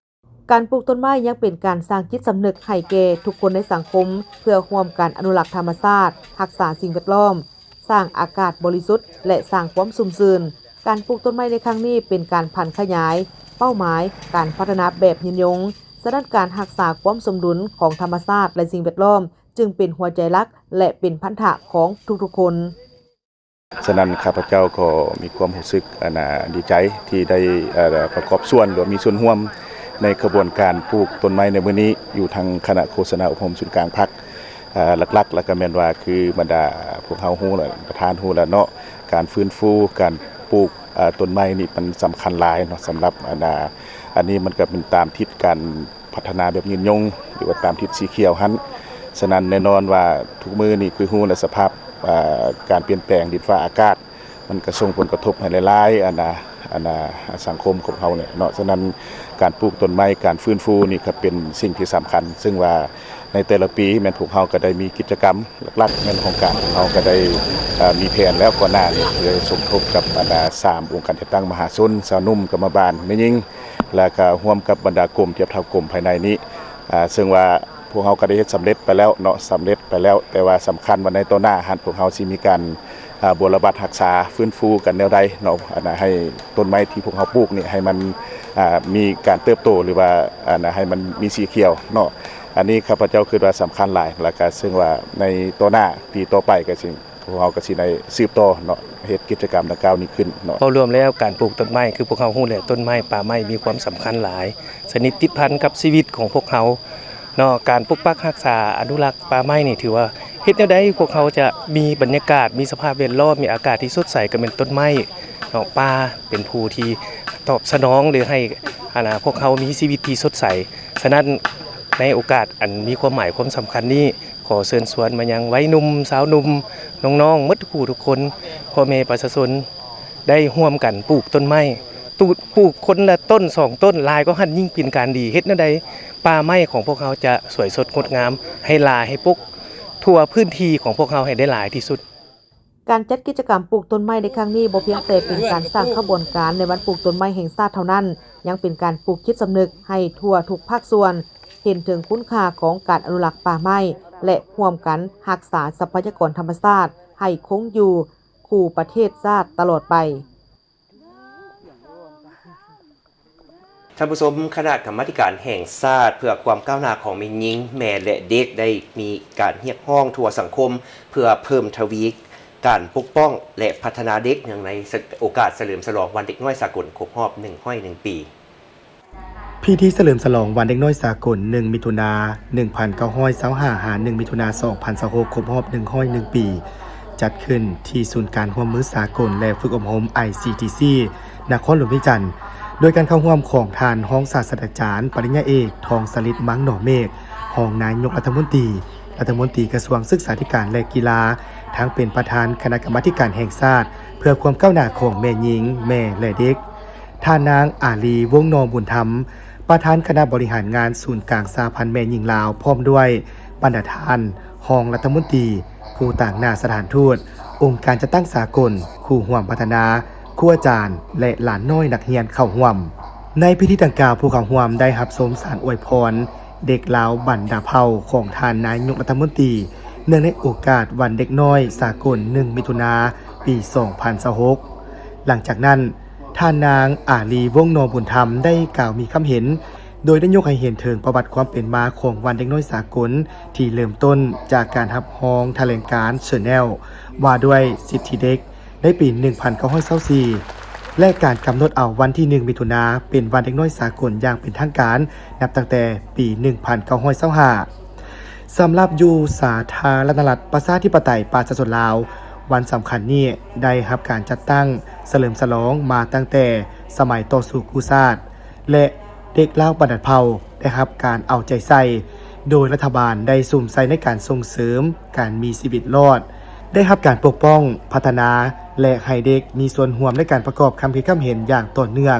ການປູກຕົ້ນໄມ້ຍັງເປັນການສ້າງຈິດສຳນຶກໃຫ້ແກ່ທຸກຄົນໃນສັງຄົມ ເພື່ອຮ່ວມກັນອະນຸລັກທຳມະຊາດ, ຮັກສາສິ່ງແວດລ້ອມ, ສ້າງອາກາດບໍລິສຸດ ແລະ ສ້າງຄວາມຊຸ່ມຊື່ນ. ການປູກຕົ້ນໄມ້ໃນຄັ້ງນີ້ເປັນການຜັນຂະຫຍາຍເປົ້າໝາຍການພັດທະນາແບບຍືນຍົງ. ສະນັ້ນ ການຮັກສາຄວາມສົມດຸນຂອງທຳມະຊາດ ແລະ ສິ່ງແວດລ້ອມ ຈຶ່ງເປັນຫົວໃຈຫຼັກ ແລະ ເປັນພັນທະຂອງທຸກໆຄົນ. ສະນັ້ນ ຂ້າພະເຈົ້າກໍມີຄວາມຮູ້ສຶກ ອັນນ່າ ດີໃຈທີ່ໄດ້ ເອີ ປະກອບສ່ວນ ຫຼືວ່າມີສ່ວນຮ່ວມໃນຂະບວນການປູກຕົ້ນໄມ້ໃນມື້ນີ້ ຢູ່ທາງຄະນະໂຄສະນາອົບຮົມສູນກາງພັກ. ເອີ ຫຼັກໆ ແລ້ວກໍແມ່ນວ່າ ຄືບັນດາພວກເຮົາຮູ້ແລ້ວ ປະທານຮູ້ແລ້ວເນາະ ການຟື້ນຟູ ການປູກ ເອີ ຕົ້ນໄມ້ນີ້ມັນສຳຄັນຫຼາຍເນາະ ສຳລັບ ອັນນ່າ ອັນນີ້ມັນກໍເປັນຕາມທິດການ ພັດທະນາແບບຍືນຍົງ ຫຼືວ່າຕາມທິດສີຂຽວຫັ້ນ. ສະນັ້ນ ແນ່ນອນວ່າທຸກມື້ນີ້ຄືຮູ້ແລ້ວ ສະພາບ ເອີ ການປ່ຽນແປງດິນຟ້າອາກາດ ມັນກະສົ່ງຜົນກະທົບໃຫ້ຫຼາຍໆ ອັນນ່າ ອັນນ່າ ສັງຄົມຂອງເຮົານີ້ເນາະ. ສະນັ້ນ ການປູກຕົ້ນໄມ້ ການຟື້ນຟູນີ້ກະເປັນສິ່ງທີ່ສຳຄັນ ເຊິ່ງວ່າໃນແຕ່ລະປີແມ່ນພວກເຮົາກະໄດ້ມີກິດຈະກຳ ຫຼັກໆ ແມ່ນໂຄງການຂອງເຮົາກະໄດ້ ເອີ ມີແຜນແລ້ວກ່ອນໜ້ານີ້ ເພື່ອສົມທົບກັບບັນດາສາມອົງການຈັດຕັ້ງມະຫາຊົນ ຊາວໜຸ່ມ ກຳມະບານ ແມ່ຍິງ ແລະກະຮ່ວມກັບບັນດາກົມທຽບເທົ່າກົມພາຍໃນນີ້ ອາ ເຊິ່ງວ່າພວກເຮົາກະໄດ້ເຮັດສຳເລັດໄປແລ້ວເນາະ ສຳເລັດໄປແລ້ວ ແຕ່ວ່າສຳຄັນວ່າໃນຕໍ່ໜ້າຫັ້ນ ພວກເຮົາຊິມີການ ອາ ບົວລະບັດຮັກສາ ຟື້ນຟູກັນແນວໃດເນາະ ອັນນ່າ ໃຫ້ຕົ້ນໄມ້ທີ່ພວກເຮົາປູກນີ້ໃຫ້ມັນ ອາ ມີການເຕີບໂຕ ຫຼືວ່າ ອັນນ່າ ໃຫ້ມັນມີສີຂຽວເນາະ. ອັນນີ້ຂ້າພະເຈົ້າຄິດວ່າສຳຄັນຫຼາຍ ແລະກະເຊິ່ງວ່າໃນຕໍ່ໜ້າ ປີຕໍ່ໄປກະຊິ ພວກເຮົາກໍຊິໄດ້ສືບຕໍ່ເນາະ ເຮັດກິດຈະກຳດັ່ງກ່າວນີ້ຂຶ້ນເນາະ. ເວົ້າລວມແລ້ວ ການປູກຕົ້ນໄມ້ ຄືພວກເຮົາຮູ້ແຫຼະ ຕົ້ນໄມ້ ປ່າໄມ້ ມີຄວາມສຳຄັນຫຼາຍ ສະໜິດຕິດພັນກັບຊີວິດຂອງພວກເຮົາເນາະ. ການປົກປັກຮັກສາ ອະນຸລັກປ່າໄມ້ນີ້ ຖືວ່າ ເຮັດແນວໃດພວກເຮົາຈະມີບັນຍາກາດ, ມີສະພາບແວດລ້ອມ, ມີອາກາດທີ່ສົດໃສ ກໍແມ່ນຕົ້ນໄມ້ເນາະ, ປ່າເປັນຜູ້ທີ່ຕອບສະໜອງ ຫຼື ໃຫ້ ອັນນ່າ ພວກເຮົາມີຊີວິດທີ່ສົດໃສ. ສະນັ້ນ ໃນໂອກາດອັນມີຄວາມໝາຍຄວາມສຳຄັນນີ້, ຂໍເຊີນຊວນມາຍັງໄວໜຸ່ມ, ຊາວໜຸ່ມ, ນ້ອງໆ ໝົດທຸກຜູ້ທຸກຄົນ, ພໍ່ແມ່ປະຊາຊົນ ໄດ້ຮ່ວມກັນປູກຕົ້ນໄມ້, ຕູ ປູກຄົນລະຕົ້ນສອງຕົ້ນ, ຫຼາຍກວ່າຫັ້ນຍິ່ງເປັນການດີ. ເຮັດແນວໃດປ່າໄມ້ຂອງພວກເຮົາຈະສວຍສົດງົດງາມ, ໃຫ້ຫຼາຍ, ໃຫ້ປົກທົ່ວພື້ນທີ່ຂອງພວກເຮົາໃຫ້ໄດ້ຫຼາຍທີ່ສຸດ. ການຈັດກິດຈະກຳປູກຕົ້ນໄມ້ໃນຄັ້ງນີ້ ບໍ່ພຽງແຕ່ເປັນການສ້າງຂະບວນການໃນວັນປູກຕົ້ນໄມ້ແຫ່ງຊາດເທົ່ານັ້ນ, ຍັງເປັນການປູກຈິດສຳນຶກໃຫ້ທົ່ວທຸກພາກສ່ວນເຫັນເຖິງຄຸນຄ່າຂອງການອະນຸລັກປ່າໄມ້ ແລະ ຮ່ວມກັນຮັກສາຊັບພະຍາກອນທຳມະຊາດໃຫ້ຄົງຢູ່ ຄູ່ປະເທດຊາດຕະຫຼອດໄປ. ທ່ານຜູ້ຊົມ, ຄະນະກຳມາທິການແຫ່ງຊາດເພື່ອຄວາມກ້າວໜ້າຂອງແມ່ຍິງ, ແມ່ ແລະ ເດັກ ໄດ້ມີການຮຽກຮ້ອງທົ່ວສັງຄົມ ເພື່ອເພີ່ມທະວີການປົກປ້ອງ ແລະ ພັດທະນາເດັກ ເນື່ອງໃນໂອກາດສະເຫຼີມສະຫຼອງວັນເດັກນ້ອຍສາກົນຄົບຮອບໜຶ່ງຮ້ອຍໜຶ່ງປີ. ພິທີສະເຫຼີມສະຫຼອງວັນເດັກນ້ອຍສາກົນ ໜຶ່ງ ມິຖຸນາ ໜຶ່ງພັນເກົ້າຮ້ອຍຊາວຫ້າ ຫາ ໜຶ່ງ ມິຖຸນາ ສອງພັນຊາວຫົກ ຄົບຮອບໜຶ່ງຮ້ອຍໜຶ່ງປີ ຈັດຂຶ້ນທີ່ສູນການຮ່ວມມືສາກົນ ແລະ ຝຶກອົບຮົມ ໄອຊີທີຊີ ນະຄອນຫຼວງວຽງຈັນ ໂດຍການເຂົ້າຮ່ວມຂອງທ່ານຮອງສາດສະດາຈານ ປະລິນຍາເອກ ທອງສະລິດ ມັງໜໍເມກ ຮອງນາຍົກລັດຖະມົນຕີ, ລັດຖະມົນຕີກະຊວງສຶກສາທິການ ແລະ ກິລາ, ທັງເປັນປະທານຄະນະກຳມາທິການແຫ່ງຊາດເພື່ອຄວາມກ້າວໜ້າຂອງແມ່ຍິງ, ແມ່ ແລະ ເດັກ, ທ່ານນາງ ອາລີ ວົງໜໍບຸນທຳ ປະທານຄະນະບໍລິຫານງານສູນກາງສະຫະພັນແມ່ຍິງລາວ ພ້ອມດ້ວຍບັນດາທ່ານຮອງລັດຖະມົນຕີ, ຜູ້ຕາງໜ້າສະຖານທູດ, ອົງການຈັດຕັ້ງສາກົນ, ຄູ່ຮ່ວມພັດທະນາ, ຄູອາຈານ ແລະ ຫຼານນ້ອຍນັກຮຽນເຂົ້າຮ່ວມ. ໃນພິທີດັ່ງກ່າວ, ຜູ້ເຂົ້າຮ່ວມໄດ້ຮັບຊົມສານອວຍພອນເດັກລາວບັນດາເຜົ່າຂອງທ່ານນາຍົກລັດຖະມົນຕີ ເນື່ອງໃນໂອກາດວັນເດັກນ້ອຍສາກົນ ໜຶ່ງ ມິຖຸນາ ປີສອງພັນຊາວຫົກ. ຫຼັງຈາກນັ້ນ, ທ່ານນາງ ອາລີ ວົງໜໍບຸນທຳ ໄດ້ກ່າວມີຄຳເຫັນ ໂດຍໄດ້ຍົກໃຫ້ເຫັນເຖິງປະຫວັດຄວາມເປັນມາຂອງວັນເດັກນ້ອຍສາກົນ ທີ່ເລີ່ມຕົ້ນຈາກການຮັບຮອງຖະແຫຼງການ Geneva ວ່າດ້ວຍສິດທິເດັກໃນປີໜຶ່ງພັນເກົ້າຮ້ອຍຊາວສີ່ ແລະ ການກຳນົດເອົາວັນທີໜຶ່ງ ມິຖຸນາ ເປັນວັນເດັກນ້ອຍສາກົນຢ່າງເປັນທາງການ ນັບຕັ້ງແຕ່ປີໜຶ່ງພັນເກົ້າຮ້ອຍຊາວຫ້າ. ສຳລັບຢູ່ສາທາລະນະລັດ ປະຊາທິປະໄຕ ປະຊາຊົນລາວ, ວັນສຳຄັນນີ້ໄດ້ຮັບການຈັດຕັ້ງສະເຫຼີມສະຫຼອງມາຕັ້ງແຕ່ສະໄໝຕໍ່ສູ້ກູ້ຊາດ ແລະ ເດັກລາວບັນດາເຜົ່າໄດ້ຮັບການເອົາໃຈໃສ່ ໂດຍລັດຖະບານໄດ້ສຸມໃສ່ໃນການສົ່ງເສີມການມີຊີວິດລອດ, ໄດ້ຮັບການປົກປ້ອງ, ພັດທະນາ ແລະ ໃຫ້ເດັກມີສ່ວນຮ່ວມໃນການປະກອບຄຳຄິດຄຳເຫັນຢ່າງຕໍ່ເນື່ອງ.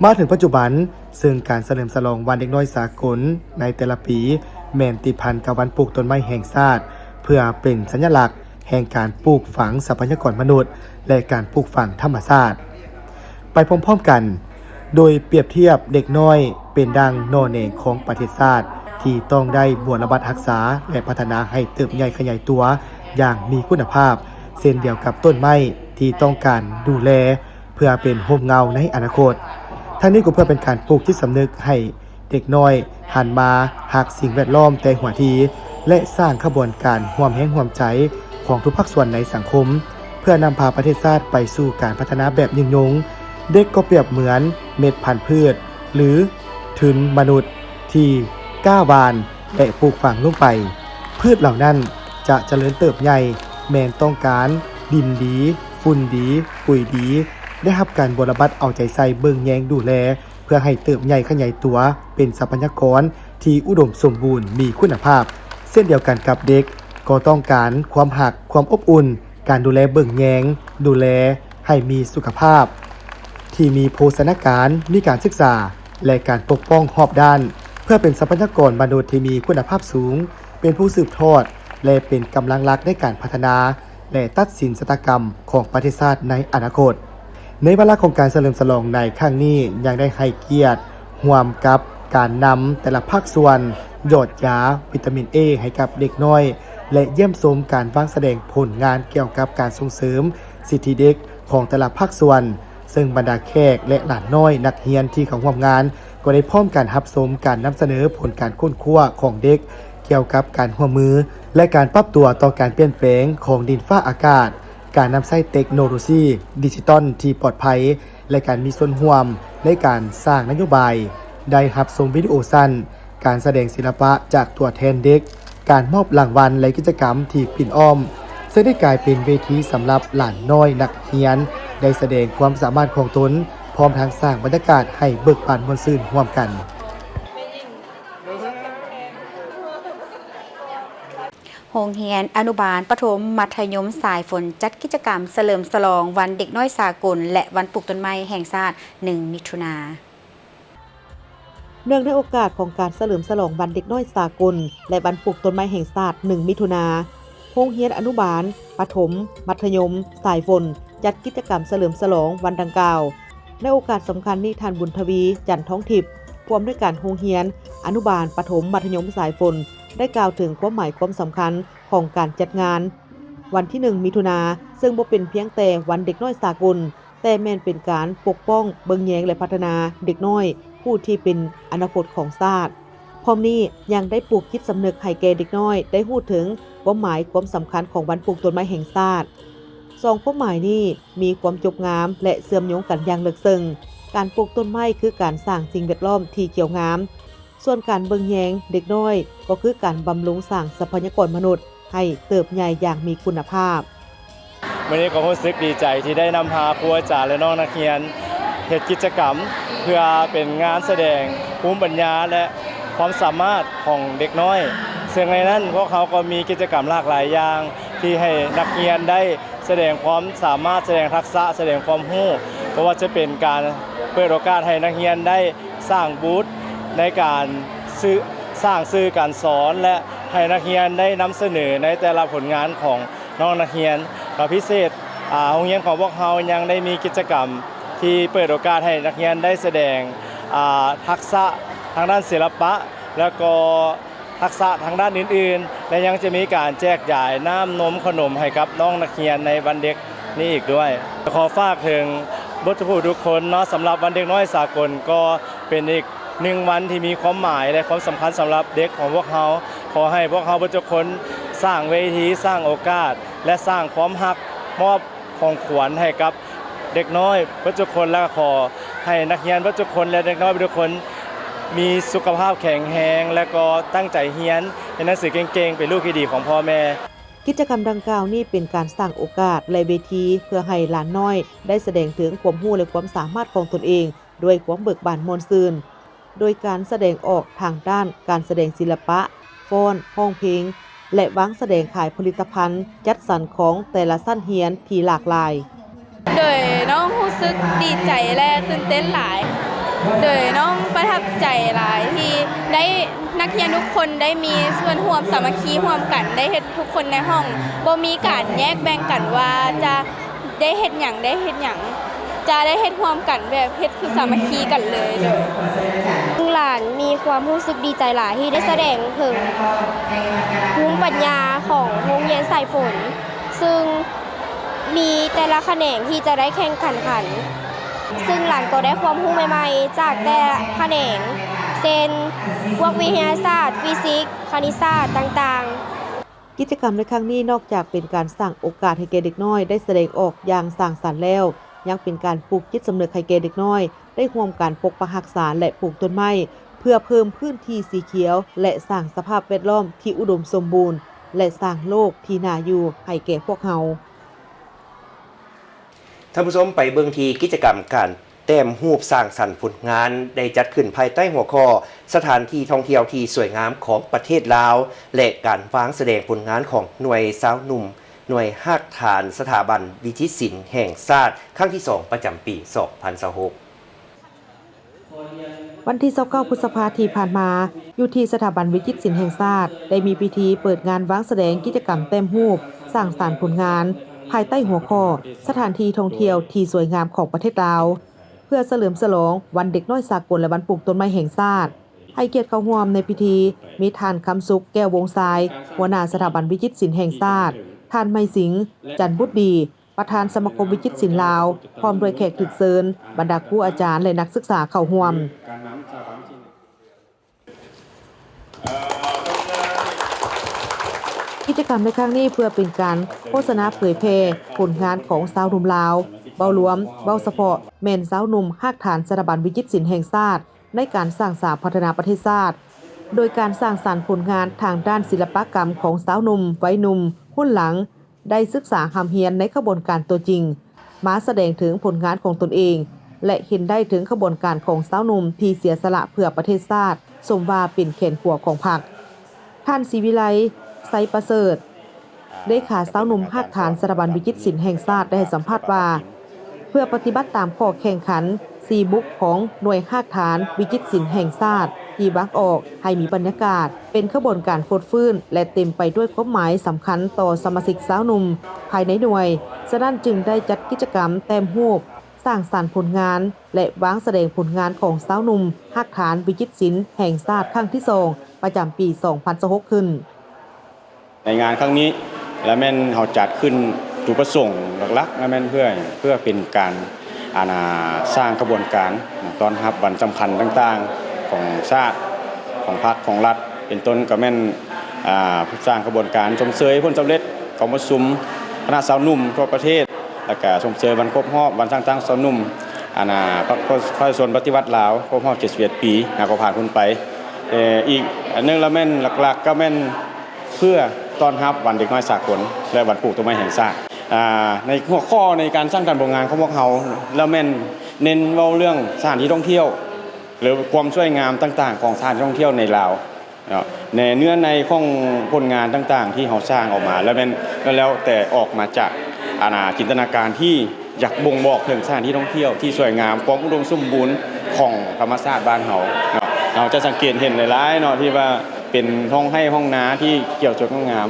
ມາເຖິງປັດຈຸບັນ, ເຊິ່ງການສະເຫຼີມສະຫຼອງວັນເດັກນ້ອຍສາກົນໃນແຕ່ລະປີ ແມ່ນຕິດພັນກັບວັນປູກຕົ້ນໄມ້ແຫ່ງຊາດ ເພື່ອເປັນສັນຍະລັກແຫ່ງການປູກຝັງຊັບພະຍາກອນມະນຸດ ແລະ ການປູກຝັງທຳມະຊາດ. ໄປພ້ອມໆກັນ, ໂດຍປຽບທຽບເດັກນ້ອຍເປັນດັ່ງໜໍ່ແໜງຂອງປະເທດຊາດ ທີ່ຕ້ອງໄດ້ບົວລະບັດຮັກສາ ແລະ ພັດທະນາໃຫ້ເຕີບໃຫຍ່ຂະຫຍາຍຕົວຢ່າງມີຄຸນນະພາບ ເຊັ່ນດຽວກັບຕົ້ນໄມ້ທີ່ຕ້ອງການດູແລ ເພື່ອເປັນຮົ່ມເງົາໃນອະນາຄົດ. ທັງນີ້ກໍເພື່ອເປັນການປູກຈິດສຳນຶກໃຫ້ເດັກນ້ອຍຫັນມາຮັກສິ່ງແວດລ້ອມແຕ່ຫົວທີ ແລະ ສ້າງຂະບວນການຮ່ວມແຮງຮ່ວມໃຈຂອງທຸກພາກສ່ວນໃນສັງຄົມ ເພື່ອນຳພາປະເທດຊາດໄປສູ່ການພັດທະນາແບບຍືນຍົງ. ເດັກກໍປຽບເໝືອນເມັດພັນພືດ ຫຼື ທຶນມະນຸດທີ່ກ້າຫວ່ານ ແລະ ປູກຝັງລົງໄປ. ພືດເຫຼົ່ານັ້ນຈະຈະເລີນເຕີບໃຫຍ່ ແມ່ນຕ້ອງການດິນດີ, ຝຸ່ນດີ, ປຸ໋ຍດີ ໄດ້ຮັບການບົວລະບັດເອົາໃຈໃສ່ເບິ່ງແຍງດູແລ ເພື່ອໃຫ້ເຕີບໃຫຍ່ຂະຫຍາຍຕົວເປັນຊັບພະຍາກອນທີ່ອຸດົມສົມບູນມີຄຸນນະພາບ. ເຊັ່ນດຽວກັນກັບເດັກ ກໍຕ້ອງການຄວາມຮັກ, ຄວາມອົບອຸ່ນ, ການດູແລເບິ່ງແຍງ, ດູແລໃຫ້ມີສຸຂະພາບທີ່ມີໂພຊະນາການ, ມີການສຶກສາ ແລະ ການປົກປ້ອງຮອບດ້ານ ເພື່ອເປັນຊັບພະຍາກອນມະນຸດທີ່ມີຄຸນນະພາບສູງ, ເປັນຜູ້ສືບທອດ ແລະ ເປັນກຳລັງຫຼັກໃນການພັດທະນາ ແລະ ຕັດສິນຊະຕາກຳຂອງປະເທດຊາດໃນອະນາຄົດ. ໃນວາລະຂອງການສະເຫຼີມສະຫຼອງໃນຄັ້ງນີ້ ຍັງໄດ້ໃຫ້ກຽດຮ່ວມກັບການນຳແຕ່ລະພາກສ່ວນ ຢອດຢາວິຕາມິນເອໃຫ້ກັບເດັກນ້ອຍ ແລະ ຢ້ຽມຊົມການວາງສະແດງຜົນງານກ່ຽວກັບການສົ່ງເສີມສິດທິເດັກຂອງແຕ່ລະພາກສ່ວນ. ເຊິ່ງບັນດາແຂກ ແລະ ຫຼານນ້ອຍນັກຮຽນທີ່ເຂົ້າຮ່ວມງານ ກໍໄດ້ພ້ອມກັນຮັບຊົມການນຳສະເໜີຜົນການຄົ້ນຄວ້າຂອງເດັກກ່ຽວກັບການຮ່ວມມື ແລະ ການປັບຕົວຕໍ່ການປ່ຽນແປງຂອງດິນຟ້າອາກາດ, ການນຳໃຊ້ເຕັກໂນໂລຊີດິຈິຕອນທີ່ປອດໄພ ແລະ ການມີສ່ວນຮ່ວມໃນການສ້າງນະໂຍບາຍ, ໄດ້ຮັບຊົມວິດີໂອສັ້ນ ການສະແດງສິລະປະຈາກຕົວແທນເດັກ, ການມອບລາງວັນ ແລະ ກິດຈະກຳທີ່ປິ່ນອ້ອມ ເຊິ່ງໄດ້ກາຍເປັນເວທີສຳລັບຫຼານນ້ອຍນັກຮຽນ ໄດ້ສະແດງຄວາມສາມາດຂອງຕົນ, ພ້ອມທັງສ້າງບັນຍາກາດໃຫ້ເບີກບານມ່ວນຊື່ນຮ່ວມກັນ. ໂຮງຮຽນອະນຸບານປະຖົມມັດທະຍົມສາຍຝົນ ຈັດກິດຈະກຳສະເຫຼີມສະຫຼອງວັນເດັກນ້ອຍສາກົນ ແລະ ວັນປູກຕົ້ນໄມ້ແຫ່ງຊາດ ໜຶ່ງ ມິຖຸນາ. ເນື່ອງໃນໂອກາດຂອງການສະເຫຼີມສະຫຼອງວັນເດັກນ້ອຍສາກົນ ແລະ ວັນປູກຕົ້ນໄມ້ແຫ່ງຊາດ ໜຶ່ງ ມິຖຸນາ, ໂຮງຮຽນອະນຸບານ, ປະຖົມ, ມັດທະຍົມ, ສາຍຝົນ ຈັດກິດຈະກຳສະເຫຼີມສະຫຼອງວັນດັ່ງກ່າວ. ໃນໂອກາດສຳຄັນນີ້, ທ່ານ ບຸນທະວີ ຈັນທອງທິບ ຜູ້ອຳນວຍການໂຮງຮຽນອະນຸບານ, ປະຖົມ, ມັດທະຍົມ, ສາຍຝົນ ໄດ້ກ່າວເຖິງຄວາມໝາຍຄວາມສຳຄັນຂອງການຈັດງານວັນທີ ໜຶ່ງ ມິຖຸນາ, ເຊິ່ງບໍ່ເປັນພຽງແຕ່ວັນເດັກນ້ອຍສາກົນ, ແຕ່ແມ່ນເປັນການປົກປ້ອງ, ເບິ່ງແຍງ ແລະ ພັດທະນາເດັກນ້ອຍຜູ້ທີ່ເປັນອະນາຄົດຂອງຊາດ. ພ້ອມນີ້ຍັງໄດ້ປູກຈິດສຳນຶກໃຫ້ແກ່ເດັກນ້ອຍໄດ້ຮູ້ເຖິງຄວາມໝາຍຄວາມສຳຄັນຂອງວັນປູກຕົ້ນໄມ້ແຫ່ງຊາດ. ສອງຄວາມໝາຍນີ້ມີຄວາມຈົບງາມ ແລະ ເຊື່ອມໂຍງກັນຢ່າງເລິກເຊິ່ງ. ການປູກຕົ້ນໄມ້ຄືການສ້າງສິ່ງແວດລ້ອມທີ່ຂຽວງາມ, ສ່ວນການເບິ່ງແຍງເດັກນ້ອຍກໍຄືການບຳລຸງສ້າງຊັບພະຍາກອນມະນຸດໃຫ້ເຕີບໃຫຍ່ຢ່າງມີຄຸນນະພາບ. ມື້ນີ້ກໍຮູ້ສຶກດີໃຈທີ່ໄດ້ນຳພາຄູອາຈານ ແລະ ນ້ອງນັກຮຽນເຮັດກິດຈະກຳ ເພື່ອເປັນງານສະແດງພູມປັນຍາ ແລະ ຄວາມສາມາດຂອງເດັກນ້ອຍ, ເຊິ່ງໃນນັ້ນພວກເຮົາກໍມີກິດຈະກຳຫຼາກຫຼາຍຢ່າງທີ່ໃຫ້ນັກຮຽນໄດ້ ສະແດງຄວາມສາມາດ, ສະແດງທັກສະ, ສະແດງຄວາມຮູ້, ບໍ່ວ່າຈະເປັນການເປີດໂອກາດໃຫ້ນັກຮຽນໄດ້ສ້າງບູດໃນການສື່ ສ້າງສື່ການສອນ ແລະ ໃຫ້ນັກຮຽນໄດ້ນຳສະເໜີໃນແຕ່ລະຜົນງານຂອງນ້ອງນັກຮຽນ. ກໍພິເສດ, ອາ, ໂຮງຮຽນຂອງພວກເຮົາຍັງໄດ້ມີກິດຈະກຳທີ່ເປີດໂອກາດໃຫ້ນັກຮຽນໄດ້ສະແດງ, ອາ, ທັກສະທາງດ້ານສິລະປະ ແລ້ວກໍ ທັກສະທາງດ້ານອື່ນໆ ແລະ ຍັງຈະມີການແຈກຢາຍນ້ຳນົມຂະໜົມໃຫ້ກັບນ້ອງນັກຮຽນໃນວັນເດັກນີ້ອີກດ້ວຍ. ຂໍຝາກເຖິງເບິດທຸກຜູ້ທຸກຄົນເນາະ, ສຳລັບວັນເດັກນ້ອຍສາກົນກໍເປັນອີກໜຶ່ງວັນທີ່ມີຄວາມໝາຍ ແລະ ຄວາມສຳຄັນສຳລັບເດັກຂອງພວກເຮົາ. ຂໍໃຫ້ພວກເຮົາເບິດທຸກຄົນສ້າງເວທີ, ສ້າງໂອກາດ ແລະ ສ້າງຄວາມຮັກມອບ ຂອງຂວັນໃຫ້ກັບເດັກນ້ອຍເບິດທຸກຄົນ ແລະ ກໍຂໍໃຫ້ນັກຮຽນເບິດທຸກຄົນ ແລະ ເດັກນ້ອຍເບິດທຸກຄົນມີສຸຂະພາບແຂງແຮງ ແລະ ກໍຕັ້ງໃຈຮຽນ, ຮຽນໜັງສືເກັ່ງໆ, ເປັນລູກທີ່ດີຂອງພໍ່ແມ່. ກິດຈະກຳດັ່ງກ່າວນີ້ເປັນການສ້າງໂອກາດ ແລະ ເວທີ ເພື່ອໃຫ້ຫຼານນ້ອຍໄດ້ສະແດງເຖິງຄວາມຮູ້ ແລະ ຄວາມສາມາດຂອງຕົນເອງ ດ້ວຍຄວາມເບີກບານມ່ວນຊື່ນ. ໂດຍການສະແດງອອກທາງດ້ານການສະແດງສິລະປະ, ຟ້ອນ, ຮ້ອງເພງ ແລະ ວາງສະແດງຂາຍຜະລິດຕະພັນຈັດສັນຂອງແຕ່ລະຊັ້ນຮຽນທີ່ຫຼາກຫຼາຍ. ໂດຍນ້ອງຮູ້ສຶກດີໃຈ ແລະ ຕື່ນເຕັ້ນຫຼາຍ. ໂດຍນ້ອງປະທັບໃຈຫຼາຍທີ່ໄດ້ ນັກຮຽນທຸກຄົນໄດ້ມີສ່ວນຮ່ວມສາມັກຄີຮ່ວມກັນ, ໄດ້ເຮັດທຸກຄົນໃນຫ້ອງ ບໍ່ມີການແຍກແບ່ງກັນວ່າຈະ ໄດ້ເຮັດຫຍັງ ໄດ້ເຮັດຫຍັງ ຈະໄດ້ເຮັດຮ່ວມກັນ ແບບເຮັດຄືສາມັກຄີກັນເລີຍ. ໂດຍ ຫຼານມີຄວາມຮູ້ສຶກດີໃຈຫຼາຍທີ່ໄດ້ສະແດງເຖິງພູມປັນຍາຂອງໂຮງຮຽນສາຍຝົນ ຊຶ່ງມີແຕ່ລະຂະແໜງທີ່ຈະໄດ້ແຂ່ງຂັນຂັນ, ຊຶ່ງຫຼານກໍໄດ້ຄວາມຮູ້ໃໝ່ໆ ຈາກແຕ່ລະຂະແໜງ ເຊັ່ນ ພວກວິທະຍາສາດ, ຟີຊິກ, ຄະນິດສາດຕ່າງໆ. ກິດຈະກຳໃນຄັ້ງນີ້ ນອກຈາກເປັນການສ້າງໂອກາດໃຫ້ແກ່ເດັກນ້ອຍໄດ້ສະແດງອອກຢ່າງສ້າງສັນແລ້ວ, ຍັງເປັນການປູກຈິດສຳນຶກໃຫ້ແກ່ເດັກນ້ອຍໄດ້ຮ່ວມກັນປົກປັກຮັກສາ ແລະ ປູກຕົ້ນໄມ້ ເພື່ອເພີ່ມພື້ນທີ່ສີຂຽວ ແລະ ສ້າງສະພາບແວດລ້ອມທີ່ອຸດົມສົມບູນ ແລະ ສ້າງໂລກທີ່ໜ້າຢູ່ໃຫ້ແກ່ພວກເຮົາ. ທ່ານຜູ້ຊົມ ໄປເບິ່ງທີ່ກິດຈະກຳການ ແຕ້ມຮູບສ້າງສັນຜົນງານ ໄດ້ຈັດຂຶ້ນພາຍໃຕ້ຫົວຂໍ້ ສະຖານທີ່ທ່ອງທ່ຽວທີ່ສວຍງາມຂອງປະເທດລາວ ແລະ ການວາງສະແດງຜົນງານຂອງໜ່ວຍຊາວໜຸ່ມ ໜ່ວຍຮາກຖານສະຖາບັນວິຈິດສິນແຫ່ງຊາດ ຄັ້ງທີສອງ ປະຈຳປີສອງພັນຊາວຫົກ. ວັນທີຊາວເກົ້າ ພຶດສະພາທີ່ຜ່ານມາ, ຢູ່ທີ່ສະຖາບັນວິຈິດສິນແຫ່ງຊາດ ໄດ້ມີພິທີເປີດງານວາງສະແດງກິດຈະກຳແຕ້ມຮູບສ້າງສັນຜົນງານ ພາຍໃຕ້ຫົວຂໍ້ ສະຖານທີ່ທ່ອງທ່ຽວທີ່ສວຍງາມຂອງປະເທດລາວ ເພື່ອສະເຫຼີມສະຫຼອງວັນເດັກນ້ອຍສາກົນ ແລະ ວັນປູກຕົ້ນໄມ້ແຫ່ງຊາດ. ໃຫ້ກຽດເຂົ້າຮ່ວມໃນພິທີ ມີທ່ານ ຄຳສຸກ ແກ້ວວົງຊາຍ ຫົວໜ້າສະຖາບັນວິຈິດສິນແຫ່ງຊາດ, ທ່ານ ໄມສິງ ຈັນບຸດດີ ປະທານສະມາຄົມວິຈິດສິນລາວ ພ້ອມດ້ວຍແຂກຖືກເຊີນ, ບັນດາຄູອາຈານ ແລະ ນັກສຶກສາເຂົ້າຮ່ວມ. ກິດຈະກຳໃນຄັ້ງນີ້ເພື່ອເປັນການໂຄສະນາເຜີຍແຜ່ຜົນງານຂອງຊາວໜຸ່ມລາວ, ເວົ້າລວມ, ເວົ້າສະເພາະແມ່ນຊາວໜຸ່ມຮາກຖານສະຖາບັນວິຈິດສິນແຫ່ງຊາດ ໃນການສ້າງສາພັດທະນາປະເທດຊາດ. ໂດຍການສ້າງສັນຜົນງານທາງດ້ານສິລະປະກຳຂອງຊາວໜຸ່ມ, ໄວໜຸ່ມ, ຮຸ່ນຫຼັງ ໄດ້ສຶກສາຮ່ຳຮຽນໃນຂະບວນການຕົວຈິງ, ມາສະແດງເຖິງຜົນງານຂອງຕົນເອງ ແລະ ເຫັນໄດ້ເຖິງຂະບວນການຂອງຊາວໜຸ່ມທີ່ເສຍສະຫຼະເພື່ອປະເທດຊາດ, ຊົມວ່າເປັນແຂນຂວາຂອງພັກ. ທ່ານ ສີວິໄລ ໄຊປະເສີດ ເລຂາຊາວໜຸ່ມຮາກຖານສະຖາບັນວິຈິດສິນແຫ່ງຊາດ ໄດ້ໃຫ້ສຳພາດວ່າ ເພື່ອປະຕິບັດຕາມຂໍ້ແຂ່ງຂັນສີ່ບຸກຂອງໜ່ວຍຮາກຖານວິຈິດສິນແຫ່ງຊາດທີ່ວາງອອກໃຫ້ມີບັນຍາກາດເປັນຂະບວນການຟົດຟື້ນ ແລະ ເຕັມໄປດ້ວຍຄວາມໝາຍສຳຄັນຕໍ່ສະມາຊິກຊາວໜຸ່ມພາຍໃນໜ່ວຍ, ສະນັ້ນຈຶ່ງໄດ້ຈັດກິດຈະກຳແຕ້ມຮູບ, ສ້າງສັນຜົນງານ ແລະ ວາງສະແດງຜົນງານຂອງຊາວໜຸ່ມຮາກຖານວິຈິດສິນແຫ່ງຊາດຄັ້ງທີສອງ ປະຈຳປີສອງພັນຊາວຫົກ ຂຶ້ນ. ໃນງານຄັ້ງນີ້ລະແມ່ນເຮົາຈັດຂຶ້ນ ຈຸດປະສົງຫຼັກໆລະແມ່ນເພື່ອ ເພື່ອເປັນການ ອັນນ່າ ສ້າງຂະບວນການນະ ຕ້ອນຮັບວັນສຳຄັນຕ່າງໆຂອງຊາດ ຂອງພັກ ຂອງລັດ ເປັນຕົ້ນກະແມ່ນ ອ່າ ສ້າງຂະບວນການຊົມເຊີຍຜົນສຳເລັດກອງປະຊຸມຄະນະຊາວໜຸ່ມທົ່ວປະເທດ ລະກະຊົມເຊີຍວັນຄົບຮອບວັນສ້າງຕັ້ງຊາວໜຸ່ມ ອັນນ່າ ປະຊາຊົນປະຕິວັດລາວຄົບຮອບເຈັດສິບເອັດປີ ຫາກໍຜ່ານພົ້ນໄປ. ເອີ ອີກອັນໜຶ່ງລະແມ່ນຫຼັກໆກະແມ່ນ ເພື່ອຕ້ອນຮັບວັນເດັກນ້ອຍສາກົນ ແລະ ວັນປູກຕົ້ນໄມ້ແຫ່ງຊາດ. ອ່າ ໃນຫົວຂໍ້ໃນການສ້າງສັນຜົນງານຂອງພວກເຮົາລະແມ່ນເນັ້ນເວົ້າເລື່ອງສະຖານທີ່ທ່ອງທ່ຽວ ຫຼື ຄວາມສວຍງາມຕ່າງໆຂອງສະຖານທີ່ທ່ອງທ່ຽວໃນລາວເນາະ ໃນເນື້ອໃນຂອງຜົນງານຕ່າງໆທີ່ເຮົາສ້າງອອກມາ ລະແມ່ນ ລະແລ້ວແຕ່ອອກມາຈາກ ອັນນ່າ ຈິນຕະນາການທີ່ ຢາກບົ່ງບອກເຖິງສະຖານທີ່ທ່ອງທ່ຽວທີ່ສວຍງາມ, ຄວາມອຸດົມສົມບູນຂອງທຳມະຊາດບ້ານເຮົາເນາະ. ເຮົາຈະສັງເກດເຫັນຫຼາຍໆເນາະ ທີ່ວ່າເປັນຮ່ອງໄຮ່ຮ່ອງນາທີ່ຂຽວສົດງົດງາມ.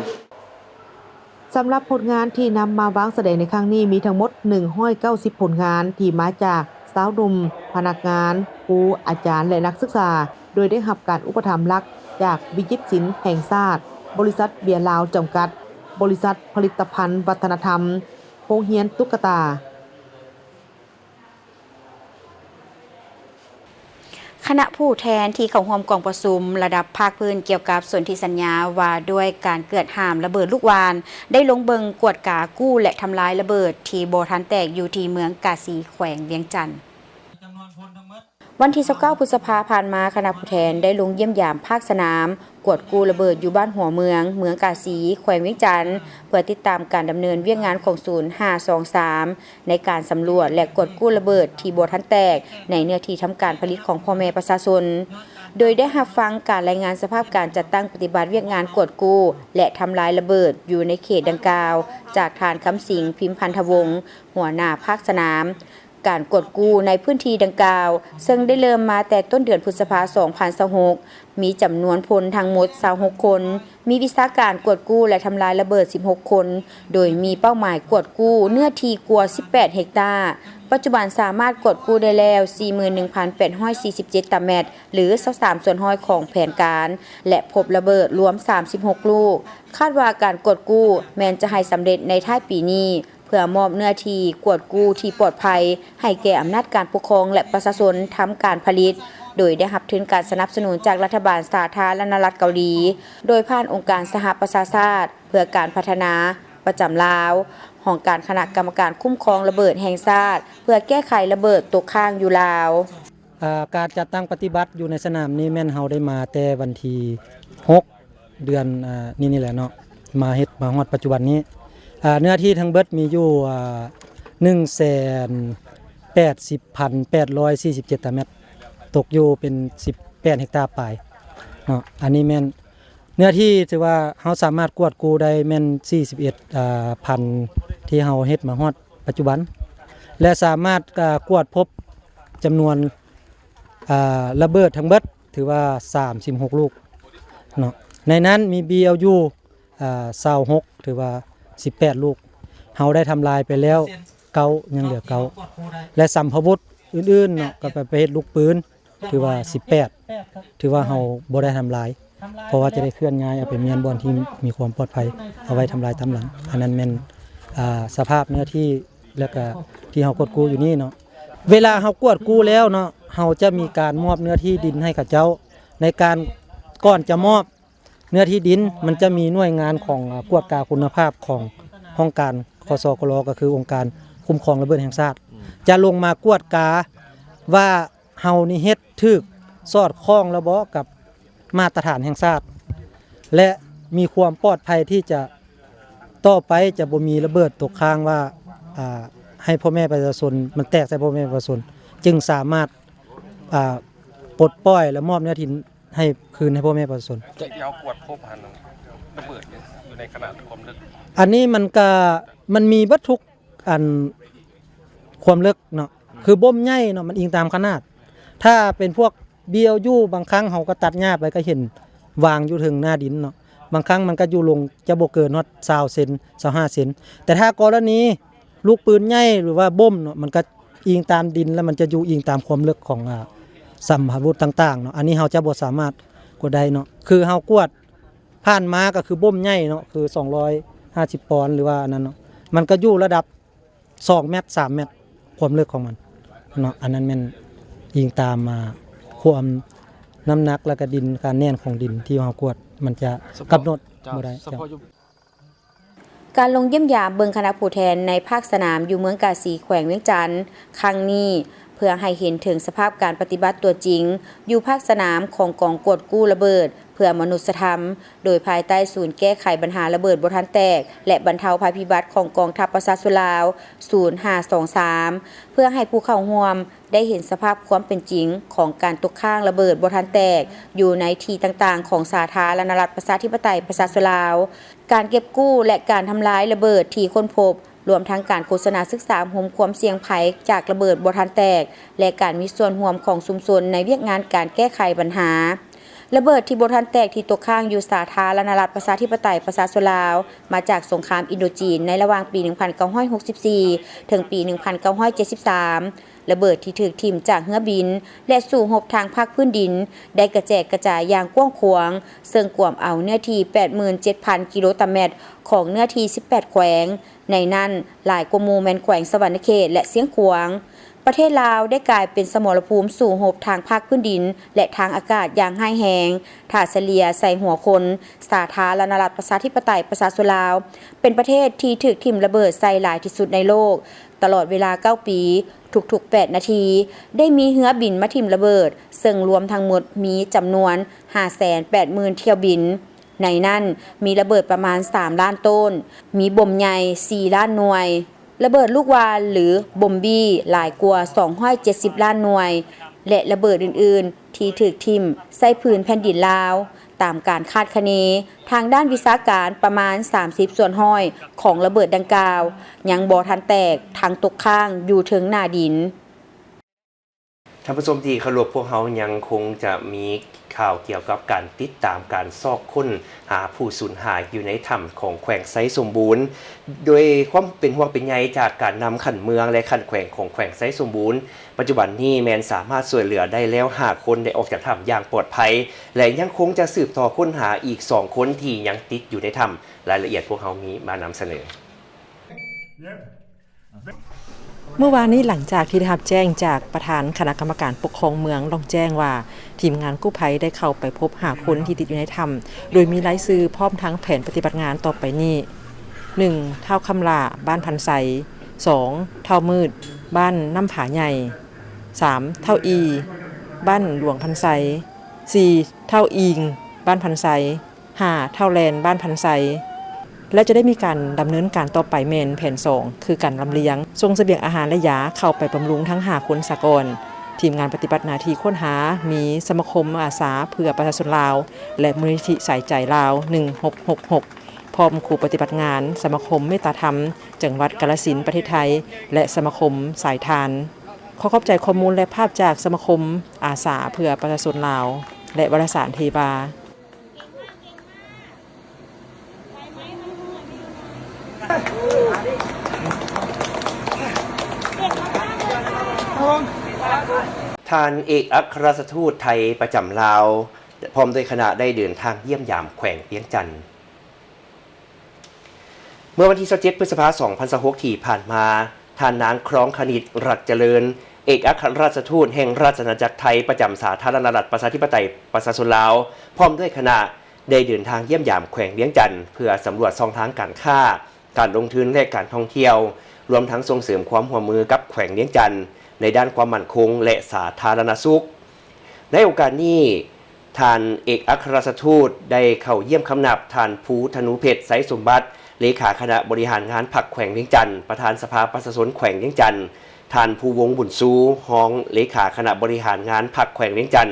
ສຳລັບຜົນງານທີ່ນຳມາວາງສະແດງໃນຄັ້ງນີ້ ມີທັງໝົດໜຶ່ງຮ້ອຍເກົ້າສິບຜົນງານ ທີ່ມາຈາກຊາວໜຸ່ມ, ພະນັກງານ, ຄູ, ອາຈານ ແລະ ນັກສຶກສາ ໂດຍໄດ້ຮັບການອຸປະຖຳຫຼັກຈາກວິຈິດສິນແຫ່ງຊາດ, ບໍລິສັດເບຍລາວຈຳກັດ, ບໍລິສັດຜະລິດຕະພັນວັດທະນະທຳ, ໂຮງຮຽນຕຸກກະຕາ. ຄະນະຜູ້ແທນທີ່ເຂົ້າຮ່ວມກອງປະຊຸມລະດັບພາກພື້ນກ່ຽວກັບສົນທິສັນຍາວ່າດ້ວຍການເກືອດຫ້າມລະເບີດລູກຫວ່ານ ໄດ້ລົງເບິ່ງກວດກາກູ້ ແລະ ທຳລາຍລະເບີດທີ່ບໍ່ທັນແຕກຢູ່ທີ່ເມືອງກາສີ ແຂວງວຽງຈັນ. ວັນທີຊາວເກົ້າ ພຶດສະພາຜ່ານມາ, ຄະນະຜູ້ແທນໄດ້ລົງຢ້ຽມຢາມພາກສະໜາມ ກວດກູ້ລະເບີດຢູ່ບ້ານຫົວເມືອງ, ເມືອງກາສີ, ແຂວງວຽງຈັນ ເພື່ອຕິດຕາມການດຳເນີນວຽກງານຂອງສູນຫ້າສອງສາມ ໃນການສຳຫຼວດ ແລະ ກວດກູ້ລະເບີດທີ່ບໍ່ທັນແຕກ ໃນເນື້ອທີ່ທຳການຜະລິດຂອງພໍ່ແມ່ປະຊາຊົນ, ໂດຍໄດ້ຮັບຟັງການລາຍງານສະພາບການຈັດຕັ້ງປະຕິບັດວຽກງານກວດກູ້ ແລະ ທຳລາຍລະເບີດຢູ່ໃນເຂດດັ່ງກ່າວ ຈາກທ່ານ ຄຳສິງ ພິມພັນທະວົງ ຫົວໜ້າພາກສະໜາມ. ການກວດກູ້ໃນພື້ນທີ່ດັ່ງກ່າວ ເຊິ່ງໄດ້ເລີ່ມມາແຕ່ຕົ້ນເດືອນພຶດສະພາ ສອງພັນຊາວຫົກ ມີຈຳນວນພົນທັງໝົດ ຊາວຫົກຄົນ, ມີວິຊາການກວດກູ້ ແລະ ທຳລາຍລະເບີດ ສິບຫົກຄົນ, ໂດຍມີເປົ້າໝາຍກວດກູ້ເນື້ອທີ່ກວ່າ ສິບແປດເຮັກຕາ. ປັດຈຸບັນສາມາດກວດກູ້ໄດ້ແລ້ວ ສີ່ໝື່ນໜຶ່ງພັນແປດຮ້ອຍສີ່ສິບເຈັດຕາແມັດ ຫຼື ຊາວສາມສ່ວນຮ້ອຍຂອງແຜນການ ແລະ ພົບລະເບີດລວມ ສາມສິບຫົກລູກ. ຄາດວ່າການກວດກູ້ແມ່ນຈະໃຫ້ສຳເລັດໃນທ້າຍປີນີ້ ເພື່ອມອບເນື້ອທີ່ກວດກູ້ທີ່ປອດໄພໃຫ້ແກ່ອຳນາດການປົກຄອງ ແລະ ປະຊາຊົນທຳການຜະລິດ, ໂດຍໄດ້ຮັບທຶນການສະໜັບສະໜູນຈາກລັດຖະບານສາທາລະນະລັດເກົາຫຼີ, ໂດຍຜ່ານອົງການສະຫະປະຊາຊາດເພື່ອການພັດທະນາປະຈຳລາວ, ຫ້ອງການຄະນະກຳມະການຄຸ້ມຄອງລະເບີດແຫ່ງຊາດ ເພື່ອແກ້ໄຂລະເບີດຕົກຄ້າງຢູ່ລາວ. ອ່າ ການຈັດຕັ້ງປະຕິບັດຢູ່ໃນສະໜາມນີ້ແມ່ນເຮົາໄດ້ມາແຕ່ວັນທີຫົກ ເດືອນ ອ່າ ນີ້ ນີ້ແຫຼະເນາະ ມາເຮັດມາຮອດປັດຈຸບັນນີ້. ອ່າ ເນື້ອທີ່ທັງເບິດມີຢູ່ ອ່າ ໜຶ່ງແສນແປດສິບພັນແປດຮ້ອຍສີ່ສິບເຈັດຕາແມັດ ຕົກຢູ່ເປັນສິບແປດເຮັກຕາປາຍເນາະ. ອັນນີ້ແມ່ນເນື້ອທີ່ທີ່ວ່າເຮົາສາມາດກວດກູ້ໄດ້ແມ່ນສີ່ສິບເອັດ ອ່າ ພັນ ທີ່ເຮົາເຮັດມາຮອດປັດຈຸບັນ ແລະ ສາມາດ ອ່າ ກວດພົບຈຳນວນ ອ່າ ລະເບີດທັງເບິດ ຖືວ່າສາມສິບຫົກລູກເນາະ. ໃນນັ້ນມີບີເອັລຢູ ອ່າ ຊາວຫົກ ຖືວ່າສິບແປດລູກ. ເຮົາໄດ້ທຳລາຍໄປແລ້ວເກົ້າ ຍັງເຫຼືອເກົ້າ ແລະ ສຳພະວຸດອື່ນໆເນາະ ກໍໄປ ໄປເຮັດລູກປືນ ຖືວ່າສິບແປດ ຖືວ່າເຮົາບໍ່ໄດ້ທຳລາຍ ເພາະວ່າຈະໄດ້ເຄື່ອນຍ້າຍເອົາໄປມ້ຽນບ່ອນທີ່ມີຄວາມປອດໄພ ເອົາໄວ້ທຳລາຍຕາມຫຼັງ. ອັນນັ້ນແມ່ນ ອ່າ ສະພາບເນື້ອທີ່ ແລ້ວກະທີ່ເຮົາກວດກູ້ຢູ່ນີ້ເນາະ. ເວລາເຮົາກວດກູ້ແລ້ວເນາະ ເຮົາຈະມີການມອບເນື້ອທີ່ດິນໃຫ້ເຂົາເຈົ້າ. ໃນການ ກ່ອນຈະມອບເນື້ອທີ່ດິນ ມັນຈະມີໜ່ວຍງານຂອງ ອາ ກວດກາຄຸນນະພາບຂອງຫ້ອງການ ຄສກລ ກໍຄືອົງການຄຸ້ມຄອງລະເບີດແຫ່ງຊາດ ຈະລົງມາກວດກາວ່າເຮົານີ້ເຮັດຖືກສອດຄ່ອງແລ້ວບໍ່ກັບ ມາດຕະຖານແຫ່ງຊາດ ແລະ ມີຄວາມປອດໄພທີ່ຈະ ຕໍ່ໄປຈະບໍ່ມີລະເບີດຕົກຄ້າງວ່າ ອ່າ ໃຫ້ພໍ່ແມ່ປະຊາຊົນ ມັນແຕກໃສ່ພໍ່ແມ່ປະຊາຊົນ ຈຶ່ງສາມາດ ອ່າ ປົດປ່ອຍ ແລະ ມອບເນື້ອທີ່ໃຫ້ຄືນໃຫ້ພໍ່ແມ່ປະຊາຊົນ. ຈາກທີ່ເຮົາກວດພົບຫັ້ນ ລະເບີດນີ້ຢູ່ໃນຂະໜາດຄວາມເລິກ ອັນນີ້ມັນກະ ມັນມີເບິດທຸກ ອັນຄວາມເລິກເນາະ ຄືບົ່ມໃຫຍ່ເນາະ ມັນອີງຕາມຂະໜາດ. ຖ້າເປັນພວກບີເອວຢູ ບາງຄັ້ງເຮົາກໍຕັດຫຍ້າໄປກໍເຫັນວາງຢູ່ເທິງໜ້າດິນເນາະ ບາງຄັ້ງມັນກໍຢູ່ລົງຈະບໍ່ເກີນຮອດຊາວເຊັນ ຊາວຫ້າເຊັນ. ແຕ່ຖ້າກໍລະນີລູກປືນໃຫຍ່ ຫຼືວ່າບົ່ມເນາະ ມັນກໍອີງຕາມດິນ ແລ້ວມັນຈະຢູ່ອີງຕາມຄວາມເລິກຂອງ ອ່າ ສຳພາວຸດຕ່າງໆເນາະ ອັນນີ້ເຮົາຈະບໍ່ສາມາດກວດໄດ້ເນາະ. ຄືເຮົາກວດຜ່ານມາກໍຄືບົ່ມໃຫຍ່ເນາະ ຄືສອງຮ້ອຍຫ້າສິບປອນ ຫຼືວ່າອັນນັ້ນເນາະ ມັນກໍຢູ່ລະດັບ ສອງແມັດ ສາມແມັດ ຄວາມເລິກຂອງມັນເນາະ. ອັນນັ້ນແມ່ນອີງຕາມ ອ່າ ຄວາມ ນ້ຳໜັກ ແລ້ວກະດິນ ການແໜ້ນຂອງດິນທີ່ເຮົາກວດ ມັນຈະກຳນົດບໍ່ໄດ້. ການລົງຢ້ຽມຢາມເບິ່ງຄະນະຜູ້ແທນໃນພາກສະໜາມຢູ່ເມືອງກາສີ ແຂວງວຽງຈັນ ຄັ້ງນີ້ ເພື່ອໃຫ້ເຫັນເຖິງສະພາບການປະຕິບັດຕົວຈິງຢູ່ພາກສະໜາມຂອງກອງກວດກູ້ລະເບີດ ເພື່ອມະນຸດສະທຳ ໂດຍພາຍໃຕ້ສູນແກ້ໄຂບັນຫາລະເບີດບໍ່ທັນແຕກ ແລະ ບັນເທົາໄພພິບັດຂອງກອງທັບປະຊາຊົນລາວ ສູນຫ້າສອງສາມ ເພື່ອໃຫ້ຜູ້ເຂົ້າຮ່ວມໄດ້ເຫັນສະພາບຄວາມເປັນຈິງຂອງການຕົກຄ້າງລະເບີດບໍ່ທັນແຕກຢູ່ໃນທີ່ຕ່າງໆຂອງສາທາລະນະລັດປະຊາທິປະໄຕປະຊາຊົນລາວ, ການເກັບກູ້ ແລະ ການທຳລາຍລະເບີດທີ່ຄົ້ນພົບ, ລວມທັງການໂຄສະນາສຶກສາໂຮມຄວາມສ່ຽງໄພຈາກລະເບີດບໍ່ທັນແຕກ ແລະ ການມີສ່ວນຮ່ວມຂອງຊຸມຊົນໃນວຽກງານການແກ້ໄຂບັນຫາ. ລະເບີດທີ່ບໍ່ທັນແຕກທີ່ຕົກຄ້າງຢູ່ສາທາລະນະລັດປະຊາທິປະໄຕປະຊາຊົນລາວ ມາຈາກສົງຄາມອິນໂດຈີນໃນລະຫວ່າງປີໜຶ່ງພັນເກົ້າຮ້ອຍຫົກສິບສີ່ ເຖິງປີໜຶ່ງພັນເກົ້າຮ້ອຍເຈັດສິບສາມ, ລະເບີດທີ່ຖືກຖິ້ມຈາກເຮືອບິນ ແລະ ສູ້ຮົບທາງພາກພື້ນດິນ ໄດ້ກະແຈກກະຈາຍຢ່າງກວ້າງຂວາງ, ເຊິ່ງກວມເອົາເນື້ອທີ່ແປດໝື່ນເຈັດພັນກິໂລຕາແມັດຂອງເນື້ອທີ່ສິບແປດແຂວງ, ໃນນັ້ນຫຼາຍກວ່າໝູ່ແມ່ນແຂວງສະຫວັນນະເຂດ ແລະ ຊຽງຂວາງ. ປະເທດລາວໄດ້ກາຍເປັນສະໝໍລະພູມສູ້ຮົບທາງພາກພື້ນດິນ ແລະ ທາງອາກາດຢ່າງຮ້າຍແຮງ. ຖ້າສະເລ່ຍໃສ່ຫົວຄົນ, ສາທາລະນະລັດປະຊາທິປະໄຕປະຊາຊົນລາວ ເປັນປະເທດທີ່ຖືກຖິ້ມລະເບີດໃສ່ຫຼາຍທີ່ສຸດໃນໂລກ. ຕະຫຼອດເວລາເກົ້າປີ, ທຸກໆແປດນາທີ ໄດ້ມີເຮືອບິນມາຖິ້ມລະເບີດ, ເຊິ່ງລວມທັງໝົດມີຈຳນວນຫ້າແສນແປດໝື່ນຖ້ຽວບິນ. ໃນນັ້ນມີລະເບີດປະມານສາມລ້ານໂຕນ, ມີບົ່ມໃຫຍ່ສີ່ລ້ານໜ່ວຍ, ລະເບີດລູກຫວ່ານ ຫຼື ບົມບີ ຫຼາຍກວ່າສອງຮ້ອຍເຈັດສິບລ້ານໜ່ວຍ ແລະ ລະເບີດອື່ນໆທີ່ຖືກຖິ້ມໃສ່ພື້ນແຜ່ນດິນລາວ. ຕາມການຄາດຄະເນທາງດ້ານວິຊາການ, ປະມານສາມສິບສ່ວນຮ້ອຍຂອງລະເບີດດັ່ງກ່າວຍັງບໍ່ທັນແຕກ, ທັງຕົກຄ້າງຢູ່ເທິງໜ້າດິນ. ທ່ານຜູ້ຊົມທີ່ເຄົາລົບ, ພວກເຮົາຍັງຄົງຈະມີຂ່າວກ່ຽວກັບການຕິດຕາມການຊອກຄົ້ນຫາຜູ້ສູນຫາຍຢູ່ໃນຖ້ຳຂອງແຂວງໄຊສົມບູນ. ໂດຍຄວາມເປັນຫ່ວງເປັນໃຍຈາກການນຳຂັ້ນເມືອງ ແລະ ຂັ້ນແຂວງຂອງແຂວງໄຊສົມບູນ, ປັດຈຸບັນນີ້ແມ່ນສາມາດຊ່ວຍເຫຼືອໄດ້ແລ້ວຫ້າຄົນ ໄດ້ອອກຈາກຖ້ຳຢ່າງປອດໄພ ແລະ ຍັງຄົງຈະສືບຕໍ່ຄົ້ນຫາອີກສອງຄົນທີ່ຍັງຕິດຢູ່ໃນຖ້ຳ. ລາຍລະອຽດພວກເຮົາມີມານຳສະເໜີ. ເມື່ອວານນີ້, ຫຼັງຈາກທີ່ໄດ້ຮັບແຈ້ງຈາກປະທານຄະນະກຳມະການປົກຄອງເມືອງລ່ອງແຈ້ງວ່າ ທີມງານກູ້ໄພໄດ້ເຂົ້າໄປພົບຫ້າຄົນທີ່ຕິດຢູ່ໃນຖ້ຳ ໂດຍມີລາຍຊື່ພ້ອມທັງແຜນປະຕິບັດງານຕໍ່ໄປນີ້: ໜຶ່ງ ທ້າວຄຳຫຼ້າ ບ້ານພັນໄຊ, ສອງ ທ້າວມືດ ບ້ານນ້ຳຜາໃຫຍ່, ສາມ ທ້າວອີ່ ບ້ານຫຼວງພັນໄຊ, ສີ່ ທ້າວອີ່ງ ບ້ານພັນໄຊ, ຫ້າ ທ້າວແລນ ບ້ານພັນໄຊ ແລະ ຈະໄດ້ມີການດຳເນີນການຕໍ່ໄປແມ່ນແຜນສອງ ຄືການລຳລຽງ ສົ່ງສະບຽງອາຫານ ແລະ ຢາເຂົ້າໄປບຳລຸງທັງຫ້າຄົນສາກ່ອນ. ທີມງານປະຕິບັດໜ້າທີ່ຄົ້ນຫາມີສະມາຄົມອາສາເພື່ອປະຊາຊົນລາວ ແລະ ມູນນິທິສາຍໃຈລາວ ໜຶ່ງຫົກຫົກຫົກ ພ້ອມຄູປະຕິບັດງານສະມາຄົມເມດຕາທຳຈັງຫວັດກາລະສິນ ປະເທດໄທ ແລະ ສະມາຄົມສາຍທານ. ຂໍຂອບໃຈຂໍ້ມູນ ແລະ ພາບຈາກສະມາຄົມອາສາເພື່ອປະຊາຊົນລາວ ແລະ ວາລະສານເທວາ. ທ່ານເອກອັກຄະລັດຖະທູດໄທປະຈຳລາວ ພ້ອມດ້ວຍຄະນະ ໄດ້ເດີນທາງຢ້ຽມຢາມແຂວງວຽງຈັນ. ເມື່ອວັນທີຊາວເຈັດ ພຶດສະພາ ສອງພັນຊາວຫົກ ທີ່ຜ່ານມາ, ທ່ານນາງ ຄລອງຄະນິດ ລັດຈະເລີນ ເອກອັກຄະລັດຖະທູດແຫ່ງລາຊະອານາຈັກໄທປະຈຳສາທາລະນະລັດ ປະຊາທິປະໄຕ ປະຊາຊົນລາວ ພ້ອມດ້ວຍຄະນະ ໄດ້ເດີນທາງຢ້ຽມຢາມແຂວງວຽງຈັນ ເພື່ອສຳຫຼວດຊ່ອງທາງການຄ້າ, ການລົງທຶນ ແລະ ການທ່ອງທ່ຽວ, ລວມທັງສົ່ງເສີມຄວາມຮ່ວມມືກັບແຂວງວຽງຈັນ ໃນດ້ານຄວາມໝັ້ນຄົງ ແລະ ສາທາລະນະສຸກ. ໃນໂອກາດນີ້, ທ່ານເອກອັກຄະລັດຖະທູດໄດ້ເຂົ້າຢ້ຽມຄຳນັບທ່ານ ພູທະນູເພັດ ໄຊສົມບັດ ເລຂາຄະນະບໍລິຫານງານພັກແຂວງວຽງຈັນ, ປະທານສະພາປະຊາຊົນແຂວງວຽງຈັນ, ທ່ານ ພູວົງ ບຸນຊູ ຮອງເລຂາຄະນະບໍລິຫານງານພັກແຂວງວຽງຈັນ,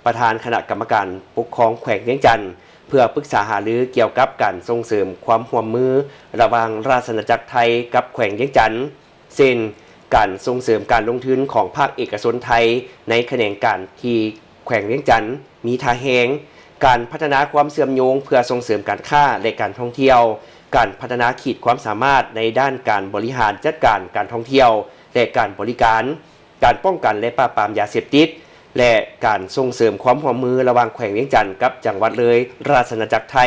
ປະທານຄະນະກຳມະການປົກຄອງແຂວງວຽງຈັນ ເພື່ອປຶກສາຫາລືກ່ຽວກັບການສົ່ງເສີມຄວາມຮ່ວມມືລະຫວ່າງລາຊະອານາຈັກໄທກັບແຂວງວຽງຈັນ ເຊັ່ນ ການສົ່ງເສີມການລົງທຶນຂອງພາກເອກະຊົນໄທໃນຂະແໜງການທີ່ແຂວງວຽງຈັນມີທ່າແຮງ, ການພັດທະນາຄວາມເຊື່ອມໂຍງເພື່ອສົ່ງເສີມການຄ້າ ແລະ ການທ່ອງທ່ຽວ, ການພັດທະນາຂີດຄວາມສາມາດໃນດ້ານການບໍລິຫານຈັດການການທ່ອງທ່ຽວ ແລະ ການບໍລິການ, ການປ້ອງກັນ ແລະ ປາບປາມຢາເສບຕິດ ແລະ ການສົ່ງເສີມຄວາມຮ່ວມມືລະຫວ່າງແຂວງວຽງຈັນກັບຈັງຫວັດເລີຍ ລາຊະອານາຈັກໄທ.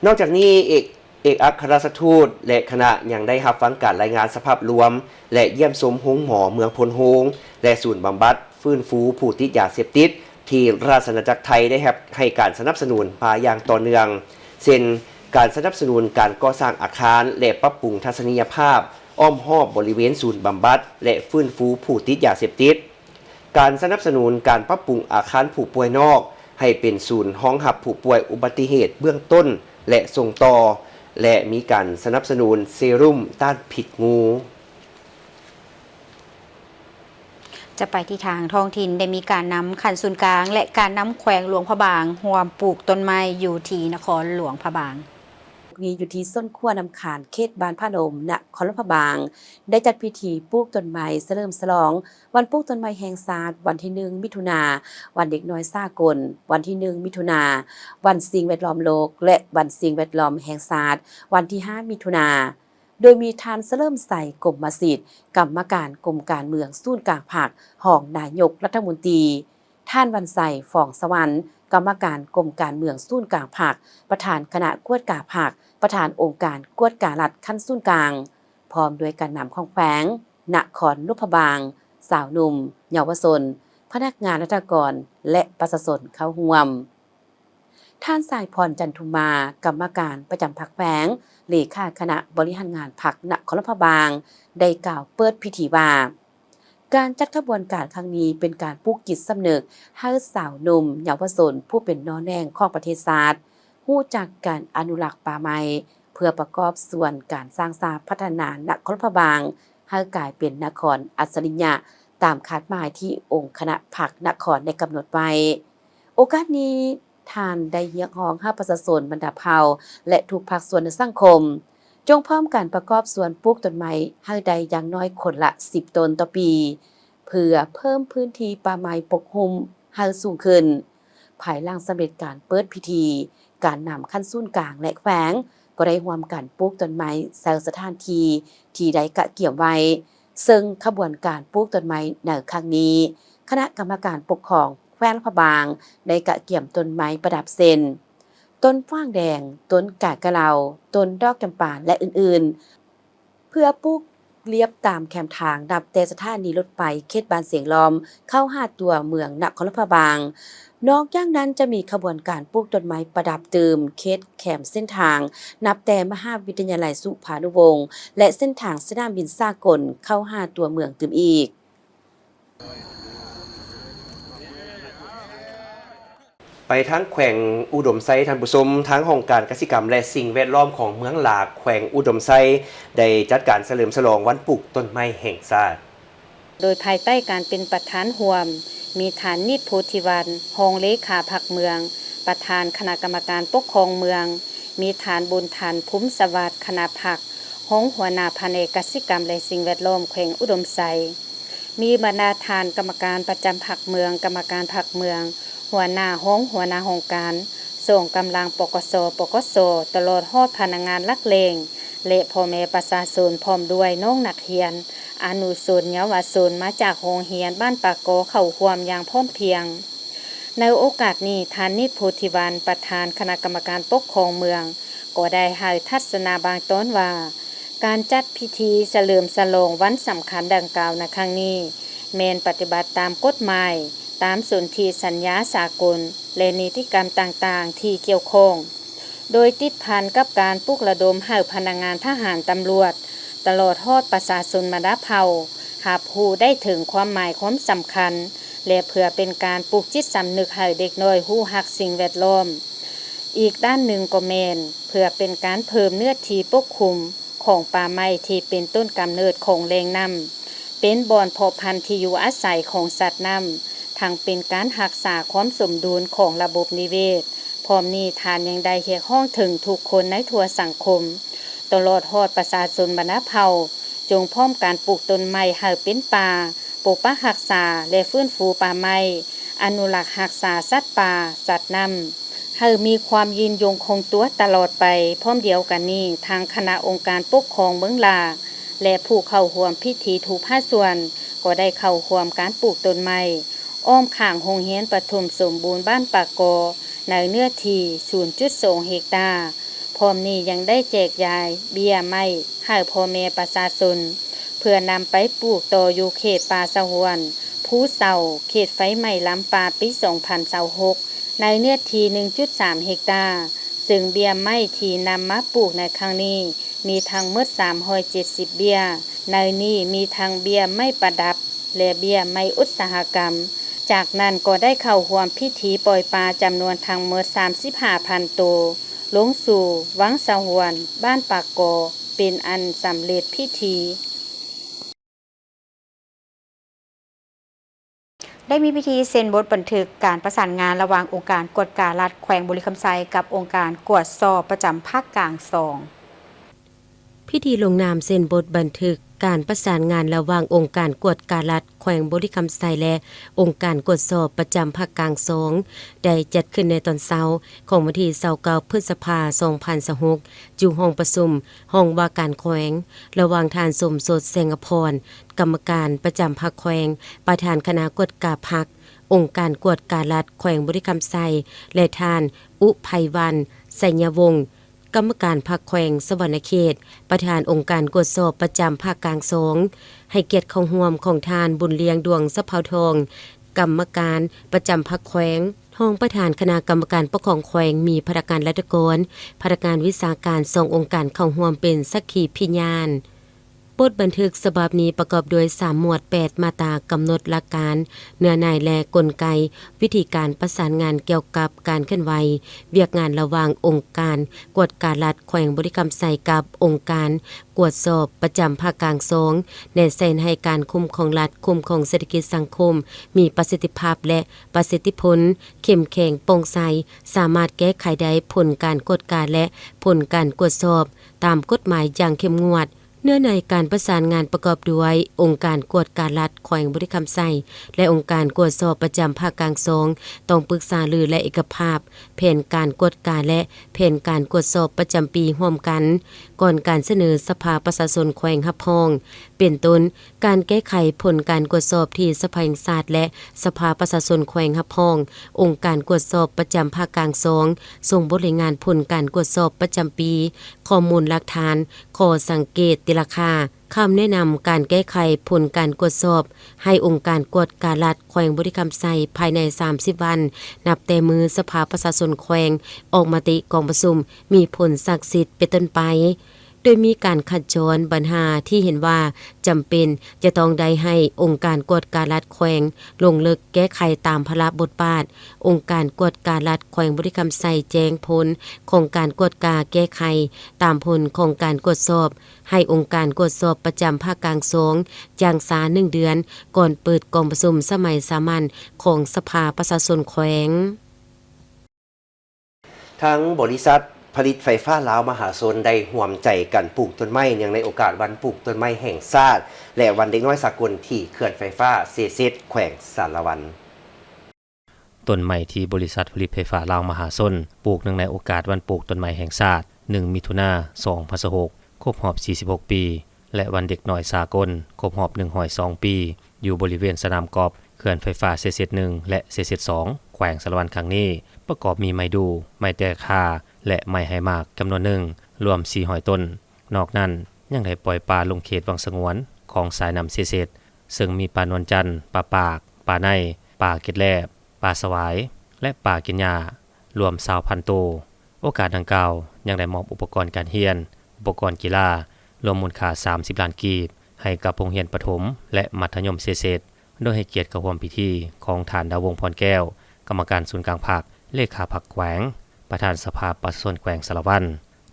ນອກຈາກນີ້ ເອກ ເອກອັກຄະລັດຖະທູດ ແລະ ຄະນະຍັງໄດ້ຮັບຟັງການລາຍງານສະພາບລວມ ແລະ ຢ້ຽມຊົມໂຮງໝໍເມືອງໂພນໂຮງ ແລະ ສູນບຳບັດຟື້ນຟູຜູ້ຕິດຢາເສບຕິດ ທີ່ລາຊະອານາຈັກໄທໄດ້ຮັບ ໃຫ້ການສະໜັບສະໜູນມາຢ່າງຕໍ່ເນື່ອງ ເຊັ່ນ ການສະໜັບສະໜູນການກໍ່ສ້າງອາຄານ ແລະ ປັບປຸງທັດສະນີຍະພາບອ້ອມຮອບບໍລິເວນສູນບຳບັດ ແລະ ຟື້ນຟູຜູ້ຕິດຢາເສບຕິດ, ການສະໜັບສະໜູນການປັບປຸງອາຄານຜູ້ປ່ວຍນອກໃຫ້ເປັນສູນຮອງຮັບຜູ້ປ່ວຍອຸບັດຕິເຫດເບື້ອງຕົ້ນ ແລະ ສົ່ງຕໍ່ ແລະ ມີການສະໜັບສະໜູນເຊຣູມຕ້ານພິດງູ. ຈະໄປທີ່ທາງທ້ອງຖິ່ນ ໄດ້ມີການນຳຂັ້ນສູນກາງ ແລະ ການນຳແຂວງຫຼວງພະບາງ ຮ່ວມປູກຕົ້ນໄມ້ຢູ່ທີ່ນະຄອນຫຼວງພະບາງ. ນີ້ຢູ່ທີ່ສວນຄົວນ້ຳຂານ ເຂດບ້ານຜາລົມ ນະຄອນຫຼວງພະບາງ ໄດ້ຈັດພິທີປູກຕົ້ນໄມ້ສະເຫຼີມສະຫຼອງວັນປູກຕົ້ນໄມ້ແຫ່ງຊາດ ວັນທີໜຶ່ງ ມິຖຸນາ, ວັນເດັກນ້ອຍສາກົນ ວັນທີໜຶ່ງ ມິຖຸນາ, ວັນສິ່ງແວດລ້ອມໂລກ ແລະ ວັນສິ່ງແວດລ້ອມແຫ່ງຊາດ ວັນທີຫ້າ ມິຖຸນາ. ໂດຍມີທ່ານ ສະເຫຼີມໄຊ ກົມມະສິດ ກຳມະການກົມການເມືອງສູນກາງພັກ, ຮອງນາຍົກລັດຖະມົນຕີ, ທ່ານ ວັນໄຊ ຟອງສະຫວັນ ກຳມະການກົມການເມືອງສູນກາງພັກ, ປະທານຄະນະກວດກາພັກ, ປະທານອົງການກວດກາລັດຂັ້ນສູນກາງ, ພ້ອມດ້ວຍການນຳຂອງແຂວງ, ນະຄອນຫຼວງພະບາງ, ຊາວໜຸ່ມ, ເຍົາວະຊົນ, ພະນັກງານລັດຖະກອນ ແລະ ປະຊາຊົນເຂົ້າຮ່ວມ. ທ່ານ ສາຍພອນ ຈັນທຸມມາ ກຳມະການປະຈຳພັກແຂວງ, ເລຂາຄະນະບໍລິຫານງານພັກນະຄອນຫຼວງພະບາງ ໄດ້ກ່າວເປີດພິທີວ່າ, ການຈັດຂະບວນການຄັ້ງນີ້ເປັນການປູກຈິດສຳນຶກໃຫ້ຊາວໜຸ່ມເຍົາວະຊົນຜູ້ເປັນໜໍ່ແໜງຂອງປະເທດຊາດ ຮູ້ຈັກການອະນຸລັກປ່າໄມ້ ເພື່ອປະກອບສ່ວນການສ້າງສາພັດທະນານະຄອນຫຼວງພະບາງ ໃຫ້ກາຍເປັນນະຄອນອັດສະລິຍະ ຕາມຄາດໝາຍທີ່ອົງຄະນະພັກນະຄອນໄດ້ກຳນົດໄວ້. ໂອກາດນີ້ ທ່ານໄດ້ຮຽກຮ້ອງໃຫ້ປະຊາຊົນບັນດາເຜົ່າ ແລະ ທຸກພາກສ່ວນໃນສັງຄົມ ຈົ່ງພ້ອມກັນປະກອບສ່ວນປູກຕົ້ນໄມ້ໃຫ້ໄດ້ຢ່າງໜ້ອຍຄົນລະສິບຕົ້ນຕໍ່ປີ ເພື່ອເພີ່ມພື້ນທີ່ປ່າໄມ້ປົກຫຸ້ມໃຫ້ສູງຂຶ້ນ. ພາຍຫຼັງສຳເລັດການເປີດພິທີ, ການນຳຂັ້ນສູນກາງ ແລະ ແຂວງ ກໍໄດ້ຮ່ວມກັນປູກຕົ້ນໄມ້ໃສ່ສະຖານທີ່ທີ່ໄດ້ກະກຽມໄວ້, ເຊິ່ງຂະບວນການປູກຕົ້ນໄມ້ໃນຄັ້ງນີ້ ຄະນະກຳມະການປົກຄອງແຂວງຫຼວງພະບາງ ໄດ້ກະກຽມຕົ້ນໄມ້ປະດັບເຊັ່ນ ຕົ້ນຝາງແດງ, ຕົ້ນກາກະເລົາ, ຕົ້ນດອກຈຳປາ ແລະ ອື່ນໆ ເພື່ອປູກລຽບຕາມແຄມທາງ ນັບແຕ່ສະຖານີລົດໄຟເຂດບ້ານຊຽງລ້ອມ ເຂົ້າຫາຕົວເມືອງນະຄອນຫຼວງພະບາງ. ນອກຈາກນັ້ນ ຈະມີຂະບວນການປູກຕົ້ນໄມ້ປະດັບຕື່ມເຂດແຄມເສັ້ນທາງ ນັບແຕ່ມະຫາວິທະຍາໄລສຸພານຸວົງ ແລະ ເສັ້ນທາງສະໜາມບິນສາກົນ ເຂົ້າຫາຕົວເມືອງຕື່ມອີກ. ໄປທາງແຂວງອຸດົມໄຊ ທ່ານຜູ້ຊົມ, ທາງຫ້ອງການກະສິກຳ ແລະ ສິ່ງແວດລ້ອມຂອງເມືອງຫຼາ ແຂວງອຸດົມໄຊ ໄດ້ຈັດການສະເຫຼີມສະຫຼອງວັນປູກຕົ້ນໄມ້ແຫ່ງຊາດ. ໂດຍພາຍໃຕ້ການເປັນປະທານຮ່ວມ ມີທ່ານ ນິດ ໂພທິວັນ ຮອງເລຂາພັກເມືອງ, ປະທານຄະນະກຳມະການປົກຄອງເມືອງ, ມີທ່ານ ບຸນທັນ ພູມສະຫວັດ ຄະນະພັກ ຮອງຫົວໜ້າພະແນກກະສິກຳ ແລະ ສິ່ງແວດລ້ອມແຂວງອຸດົມໄຊ, ມີບັນດາທ່ານກຳມະການປະຈຳພັກເມືອງ, ກຳມະການພັກເມືອງ, ຫົວໜ້າຫ້ອງ, ຫົວໜ້າຫ້ອງການ, ສອງກຳລັງ ປກສ, ປກສ, ຕະຫຼອດຮອດພະນັກງານຫຼັກແຫຼ່ງ ແລະ ພໍ່ແມ່ປະຊາຊົນ ພ້ອມດ້ວຍນ້ອງນັກຮຽນ, ອະນຸຊົນ, ເຍົາວະຊົນ ມາຈາກໂຮງຮຽນບ້ານປາກໍ ເຂົ້າຮ່ວມຢ່າງພ້ອມພຽງ. ໃນໂອກາດນີ້, ທ່ານ ນິດ ໂພທິວັນ ປະທານຄະນະກຳມະການປົກຄອງເມືອງ ກໍໄດ້ໃຫ້ທັດສະນະບາງຕອນວ່າ, ການຈັດພິທີສະເຫຼີມສະຫຼອງວັນສຳຄັນດັ່ງກ່າວໃນຄັ້ງນີ້ ແມ່ນປະຕິບັດຕາມກົດໝາຍ, ຕາມສົນທິສັນຍາສາກົນ ແລະ ນິຕິກຳຕ່າງໆທີ່ກ່ຽວຂ້ອງ, ໂດຍຕິດພັນກັບການປຸກລະດົມໃຫ້ພະນັກງານທະຫານ, ຕຳຫຼວດ ຕະຫຼອດຮອດປະຊາຊົນບັນດາເຜົ່າ ຮັບຮູ້ໄດ້ເຖິງຄວາມໝາຍຄວາມສຳຄັນ ແລະ ເພື່ອເປັນການປູກຈິດສຳນຶກໃຫ້ເດັກນ້ອຍຮູ້ຮັກສິ່ງແວດລ້ອມ. ອີກດ້ານໜຶ່ງກໍແມ່ນເພື່ອເປັນການເພີ່ມເນື້ອທີ່ປົກຄຸມຂອງປ່າໄມ້ທີ່ເປັນຕົ້ນກຳເນີດຂອງແຫຼ່ງນ້ຳ, ເປັນບ່ອນເພາະພັນທີ່ຢູ່ອາໄສຂອງສັດນ້ຳ, ທັງເປັນການຮັກສາຄວາມສົມດຸນຂອງລະບົບນິເວດ. ພ້ອມນີ້ທ່ານຍັງໄດ້ຮຽກຮ້ອງເຖິງທຸກຄົນໃນທົ່ວສັງຄົມ, ຕະຫຼອດຮອດປະຊາຊົນບັນດາເຜົ່າ, ຈົ່ງພ້ອມກັນປູກຕົ້ນໄມ້ໃຫ້ເປັນປ່າ, ປົກປັກຮັກສາ ແລະ ຟື້ນຟູປ່າໄມ້, ອະນຸລັກຮັກສາສັດປ່າ, ສັດນ້ຳ ໃຫ້ມີຄວາມຍືນຍົງຄົງຕົວຕະຫຼອດໄປ. ພ້ອມດຽວກັນນີ້, ທາງຄະນະອົງການປົກຄອງເມືອງຫຼ້າ ແລະ ຜູ້ເຂົ້າຮ່ວມພິທີທຸກພາກສ່ວນ ກໍໄດ້ເຂົ້າຮ່ວມການປູກຕົ້ນໄມ້ ອ້ອມຂ້າງໂຮງຮຽນປະຖົມສົມບູນບ້ານປາກກໍ ໃນເນື້ອທີ່ສູນຈຸດສອງເຮັກຕາ. ພ້ອມນີ້ຍັງໄດ້ແຈກຢາຍເບ້ຍໄມ້ໃຫ້ພໍ່ແມ່ປະຊາຊົນ ເພື່ອນຳໄປປູກຕໍ່ຢູ່ເຂດປ່າສະຫງວນພູເຊົາ ເຂດໄຟໄໝ້ລຳປາ ປີສອງພັນຊາວຫົກ ໃນເນື້ອທີ່ໜຶ່ງຈຸດສາມເຮັກຕາ, ເຊິ່ງເບ້ຍໄມ້ທີ່ນຳມາປູກໃນຄັ້ງນີ້ ມີທັງໝົດສາມຮ້ອຍເຈັດສິບເບ້ຍ, ໃນນີ້ມີທັງເບ້ຍໄມ້ປະດັບ ແລະ ເບ້ຍໄມ້ອຸດສາຫະກຳ. ຈາກນັ້ນກໍໄດ້ເຂົ້າຮ່ວມພິທີປ່ອຍປາຈຳນວນທັງໝົດສາມສິບຫ້າພັນໂຕ ລົງສູ່ວັງສະຫງວນບ້ານປາກກໍ ເປັນອັນສຳເລັດພິທີ. ໄດ້ມີພິທີເຊັນບົດບັນທຶກການປະສານງານລະຫວ່າງອົງການກວດກາລັດແຂວງບໍລິຄຳໄຊ ກັບອົງການກວດສອບປະຈຳພາກກາງສອງ. ພິທີລົງນາມເຊັນບົດບັນທຶກການປະສານງານລະຫວ່າງອົງການກວດກາລັດແຂວງບໍລິຄຳໄຊ ແລະ ອົງການກວດສອບປະຈຳພາກກາງສອງ ໄດ້ຈັດຂຶ້ນໃນຕອນເຊົ້າຂອງວັນທີຊາວເກົ້າ ພຶດສະພາ ສອງພັນຊາວຫົກ ຢູ່ຫ້ອງປະຊຸມຫ້ອງວ່າການແຂວງ ລະຫວ່າງທ່ານ ສົມສົດ ແສງອະພອນ ກຳມະການປະຈຳພັກແຂວງ, ປະທານຄະນະກວດກາພັກ, ອົງການກວດກາລັດແຂວງບໍລິຄຳໄຊ ແລະ ທ່ານ ອຸໄພວັນ ໄຊຍະວົງ ກຳມະການພັກແຂວງສະຫວັນນະເຂດ, ປະທານອົງການກວດສອບປະຈຳພາກກາງສອງ, ໃຫ້ກຽດເຂົ້າຮ່ວມຂອງທ່ານ ບຸນລ້ຽງ ດວງສະເພົາທອງ ກຳມະການປະຈຳພັກແຂວງ, ຮອງປະທານຄະນະກຳມະການປົກຄອງແຂວງ, ມີພະນັກງານລັດຖະກອນ, ພະນັກງານວິຊາການສອງອົງການເຂົ້າຮ່ວມເປັນສັກຂີພິຍານ. ບົດບັນທຶກສະບັບນີ້ປະກອບດ້ວຍສາມໝວດ ແປດມາດຕາ ກຳນົດຫຼັກການ, ເນື້ອໃນ ແລະ ກົນໄກ, ວິທີການປະສານງານກ່ຽວກັບການເຄື່ອນໄຫວວຽກງານລະຫວ່າງອົງການກວດກາລັດແຂວງບໍລິຄຳໄຊກັບອົງການກວດສອບປະຈຳພາກກາງສອງ, ແນະໃສ່ໃຫ້ການຄຸ້ມຄອງລັດ, ຄຸ້ມຄອງເສດຖະກິດສັງຄົມມີປະສິດທິພາບ ແລະ ປະສິດທິຜົນ, ເຂັ້ມແຂງ, ໂປ່ງໃສ, ສາມາດແກ້ໄຂໄດ້ຜົນການກວດກາ ແລະ ຜົນການກວດສອບຕາມກົດໝາຍຢ່າງເຂັ້ມງວດ. ເນື້ອໃນການປະສານງານປະກອບດ້ວຍ ອົງການກວດກາລັດແຂວງບໍລິຄຳໄຊ ແລະ ອົງການກວດສອບປະຈຳພາກກາງສອງ ຕ້ອງປຶກສາລື ແລະ ເອກະພາບແຜນການກວດກາ ແລະ ແຜນການກວດສອບປະຈຳປີຮ່ວມກັນ ກ່ອນການສະເໜີສະພາປະຊາຊົນແຂວງຮັບຮອງ ເປັນຕົ້ນ ການແກ້ໄຂຜົນການກວດສອບທີ່ສະພາແຫ່ງຊາດ ແລະ ສະພາປະຊາຊົນແຂວງຮັບຮອງ, ອົງການກວດສອບປະຈຳພາກກາງສອງ ສົ່ງບົດລາຍງານຜົນການກວດສອບປະຈຳປີ, ຂໍ້ມູນຫຼັກຖານ, ຂໍ້ສັງເກດຕີລາຄາ, ຄຳແນະນຳການແກ້ໄຂຜົນການກວດສອບ ໃຫ້ອົງການກວດກາລັດແຂວງບໍລິຄຳໄຊ ພາຍໃນສາມສິບວັນ ນັບແຕ່ມື້ສະພາປະຊາຊົນແຂວງອອກມະຕິກອງປະຊຸມມີຜົນສັກສິດເປັນຕົ້ນໄປ. ໂດຍມີການຂັດຈອນບັນຫາທີ່ເຫັນວ່າຈຳເປັນຈະຕ້ອງໄດ້ໃຫ້ອົງການກວດກາລັດແຂວງລົງເລິກແກ້ໄຂຕາມພາລະບົດບາດ. ອົງການກວດກາລັດແຂວງບໍລິຄຳໄຊແຈ້ງຜົນຂອງການກວດກາແກ້ໄຂຕາມຜົນຂອງການກວດສອບ ໃຫ້ອົງການກວດສອບປະຈຳພາກກາງສອງຢ່າງຊ້າໜຶ່ງເດືອນ ກ່ອນເປີດກອງປະຊຸມສະໄໝສາມັນຂອງສະພາປະຊາຊົນແຂວງ. ທາງບໍລິສັດຜະລິດໄຟຟ້າລາວມະຫາຊົນ ໄດ້ຮ່ວມໃຈກັນປູກຕົ້ນໄມ້ ເນື່ອງໃນໂອກາດວັນປູກຕົ້ນໄມ້ແຫ່ງຊາດ ແລະ ວັນເດັກນ້ອຍສາກົນ ທີ່ເຂື່ອນໄຟຟ້າເຊເສດ ແຂວງສາລະວັນ. ຕົ້ນໄມ້ທີ່ບໍລິສັດຜະລິດໄຟຟ້າລາວມະຫາຊົນ ປູກເນື່ອງໃນໂອກາດວັນປູກຕົ້ນໄມ້ແຫ່ງຊາດ ໜຶ່ງ ມິຖຸນາ ສອງພັນຊາວຫົກ ຄົບຮອບ ສີ່ສິບຫົກ ປີ ແລະ ວັນເດັກນ້ອຍສາກົນ ຄົບຮອບ ໜຶ່ງຮ້ອຍສອງ ປີ ຢູ່ບໍລິເວນສະໜາມກອບ ເຂື່ອນໄຟຟ້າເຊເສດ ໜຶ່ງ ແລະ ເຊເສດ ສອງ ແຂວງສາລະວັນຄັ້ງນີ້ ປະກອບມີໄມ້ດູ່, ໄມ້ແຕກຫາ ແລະ ໄມ້ໃຫ້ໝາກຈຳນວນໜຶ່ງ ລວມ ສີ່ຮ້ອຍ ຕົ້ນ. ນອກນັ້ນ ຍັງໄດ້ປ່ອຍປາລົງເຂດວັງສະຫງວນຂອງສາຍນ້ຳເຊເສດ ເຊິ່ງມີປານວນຈັນ, ປາປາກ, ປາໄນ, ປາເກັດແລບ, ປາສະຫວາຍ ແລະ ປາກິນຫຍ້າ ລວມ ຊາວພັນ ໂຕ. ໂອກາດດັ່ງກ່າວ ຍັງໄດ້ມອບອຸປະກອນການຮຽນ, ອຸປະກອນກິລາ ລວມມູນຄ່າ ສາມສິບ ລ້ານກີບ ໃຫ້ກັບໂຮງຮຽນປະຖົມ ແລະ ມັດທະຍົມເຊເສດ, ໂດຍໃຫ້ກຽດເຂົ້າຮ່ວມພິທີຂອງທ່ານ ດາວົງ ພອນແກ້ວ ກຳມະການສູນກາງພັກ, ເລຂາພັກແຂວງ, ປະທານສະພາປະຊາຊົນແຂວງສາລະວັນ,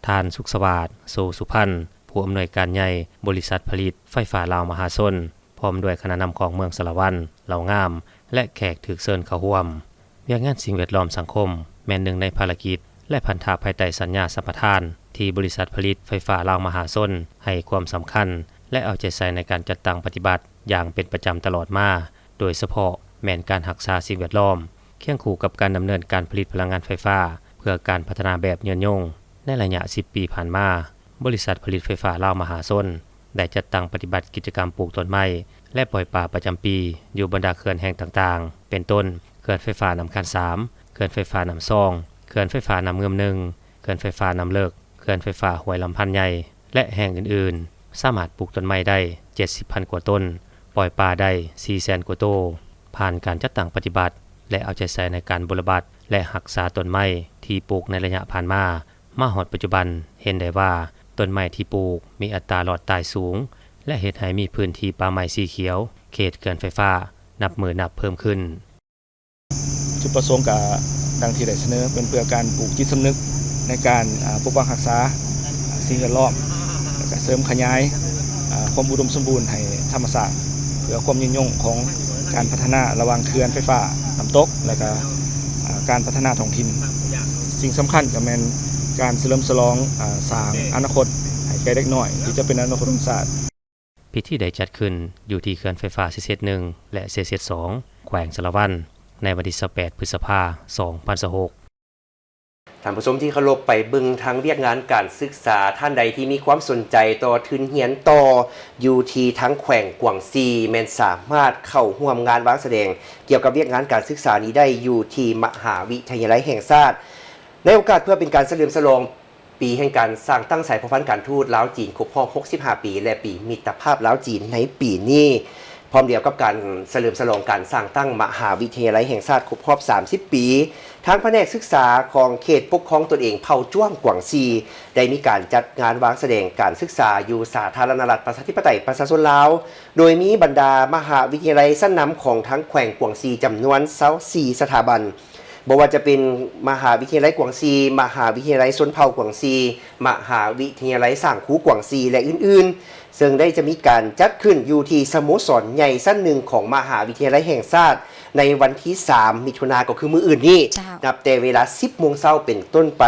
ທ່ານ ສຸກສະຫວາດ ໂຊສຸພັນ ຜູ້ອຳນວຍການໃຫຍ່ບໍລິສັດຜະລິດໄຟຟ້າລາວມະຫາຊົນ, ພ້ອມດ້ວຍຄະນະນຳຂອງເມືອງສາລະວັນ, ເຫຼົ່າງາມ ແລະ ແຂກຖືກເຊີນເຂົ້າຮ່ວມ. ວຽກງານສິ່ງແວດລ້ອມສັງຄົມ ແມ່ນໜຶ່ງໃນພາລະກິດ ແລະ ພັນທະພາຍໃຕ້ສັນຍາສຳປະທານ ທີ່ບໍລິສັດຜະລິດໄຟຟ້າລາວມະຫາຊົນໃຫ້ຄວາມສຳຄັນ ແລະ ເອົາໃຈໃສ່ໃນການຈັດຕັ້ງປະຕິບັດຢ່າງເປັນປະຈຳຕະຫຼອດມາ, ໂດຍສະເພາະແມ່ນການຮັກສາສິ່ງແວດລ້ອມ ຄຽງຄູ່ກັບການດຳເນີນການຜະລິດພະລັງງານໄຟຟ້າເພື່ອການພັດທະນາແບບຍືນຍົງ. ໃນໄລຍະສິບປີຜ່ານມາ, ບໍລິສັດຜະລິດໄຟຟ້າລາວມະຫາຊົນ ໄດ້ຈັດຕັ້ງປະຕິບັດກິດຈະກຳປູກຕົ້ນໄມ້ ແລະ ປ່ອຍປາປະຈຳປີຢູ່ບັນດາເຂື່ອນແຫ່ງຕ່າງໆ ເປັນຕົ້ນ ເຂື່ອນໄຟຟ້ານ້ຳຄານສາມ, ເຂື່ອນໄຟຟ້ານ້ຳຊອງ, ເຂື່ອນໄຟຟ້ານ້ຳງື່ມໜຶ່ງ, ເຂື່ອນໄຟຟ້ານ້ຳເລິກ, ເຂື່ອນໄຟຟ້າຫ້ວຍລຳພັນໃຫຍ່ ແລະ ແຫ່ງອື່ນໆ, ສາມາດປູກຕົ້ນໄມ້ໄດ້ເຈັດສິບພັນກວ່າຕົ້ນ, ປ່ອຍປາໄດ້ສີ່ແສນກວ່າໂຕ. ຜ່ານການຈັດຕັ້ງປະຕິບັດ ແລະ ເອົາໃຈໃສ່ໃນການບົວລະບັດ ແລະ ຮັກສາຕົ້ນໄມ້ທີ່ປູກໃນໄລຍະຜ່ານມາ, ມາຮອດປັດຈຸບັນ ເຫັນໄດ້ວ່າຕົ້ນໄມ້ທີ່ປູກມີອັດຕາລອດຕາຍສູງ ແລະ ເຮັດໃຫ້ມີພື້ນທີ່ປ່າໄມ້ສີຂຽວເຂດເຂື່ອນໄຟຟ້ານັບມື້ນັບເພີ່ມຂຶ້ນ. ຈຸດປະສົງກະດັ່ງທີ່ໄດ້ສະເໜີ ເປັນເພື່ອການປູກຈິດສຳນຶກໃນການ ອາ ປົກປັກຮັກສາ ອາ ສິ່ງແວດລ້ອມ ແລະ ກະເສີມຂະຫຍາຍ ອາ ຄວາມອຸດົມສົມບູນໃຫ້ທຳມະຊາດ ເພື່ອຄວາມຍືນຍົງຂອງການພັດທະນາລະຫວ່າງເຂື່ອນໄຟຟ້ານ້ຳຕົກ ແລະ ກະ ອາ ການພັດທະນາທ້ອງຖິ່ນ. ສິ່ງສຳຄັນກະແມ່ນການສະເຫຼີມສະຫຼອງ ອາ ສ້າງອະນາຄົດໃຫ້ແກ່ເດັກນ້ອຍ ທີ່ຈະເປັນອະນາຄົດຂອງຊາດ. ພິທີໄດ້ຈັດຂຶ້ນຢູ່ທີ່ເຂື່ອນໄຟຟ້າເຊເຊດໜຶ່ງ ແລະ ເຊເຊດສອງ ແຂວງສາລະວັນ ໃນວັນທີຊາວແປດ ພຶດສະພາ ສອງພັນຊາວຫົກ. ທ່ານຜູ້ຊົມທີ່ເຄົາລົບ, ໄປເບິ່ງທາງວຽກງານການສຶກສາ. ທ່ານໃດທີ່ມີຄວາມສົນໃຈຕໍ່ທຶນຮຽນຕໍ່ຢູ່ທີ່ທາງແຂວງກວາງຊີ ແມ່ນສາມາດເຂົ້າຮ່ວມງານວາງສະແດງກ່ຽວກັບວຽກງານການສຶກສານີ້ໄດ້ຢູ່ທີ່ມະຫາວິທະຍາໄລແຫ່ງຊາດ ໃນໂອກາດເພື່ອເປັນການສະເຫຼີມສະຫຼອງ ປີແຫ່ງການສ້າງຕັ້ງສາຍພົວພັນການທູດລາວ-ຈີນຄົບຮອບຫົກສິບຫ້າປີ ແລະ ປີມິດຕະພາບລາວ-ຈີນໃນປີນີ້, ພ້ອມດຽວກັບການສະເຫຼີມສະຫຼອງການສ້າງຕັ້ງມະຫາວິທະຍາໄລແຫ່ງຊາດຄົບຮອບສາມສິບປີ, ທາງພະແນກສຶກສາຂອງເຂດປົກຄອງຕົນເອງເຜົ່າຈ້ວງກວາງຊີ ໄດ້ມີການຈັດງານວາງສະແດງການສຶກສາຢູ່ສາທາລະນະລັດປະຊາທິປະໄຕປະຊາຊົນລາວ, ໂດຍມີບັນດາມະຫາວິທະຍາໄລຊັ້ນນຳຂອງທາງແຂວງກວາງຊີຈຳນວນຊາວສີ່ສະຖາບັນ, ບໍ່ວ່າຈະເປັນມະຫາວິທະຍາໄລກວາງຊີ, ມະຫາວິທະຍາໄລຊົນເຜົ່າກວາງຊີ, ມະຫາວິທະຍາໄລສ້າງຄູກວາງຊີ ແລະ ອື່ນໆ, ເຊິ່ງໄດ້ຈະມີການຈັດຂຶ້ນຢູ່ທີ່ສະໂມສອນໃຫຍ່ຊັ້ນໜຶ່ງຂອງມະຫາວິທະຍາໄລແຫ່ງຊາດ ໃນວັນທີສາມ ມິຖຸນາ ກໍຄືມື້ອື່ນນີ້, ເຈົ້າ. ນັບແຕ່ເວລາສິບໂມງເຊົ້າເປັນຕົ້ນໄປ.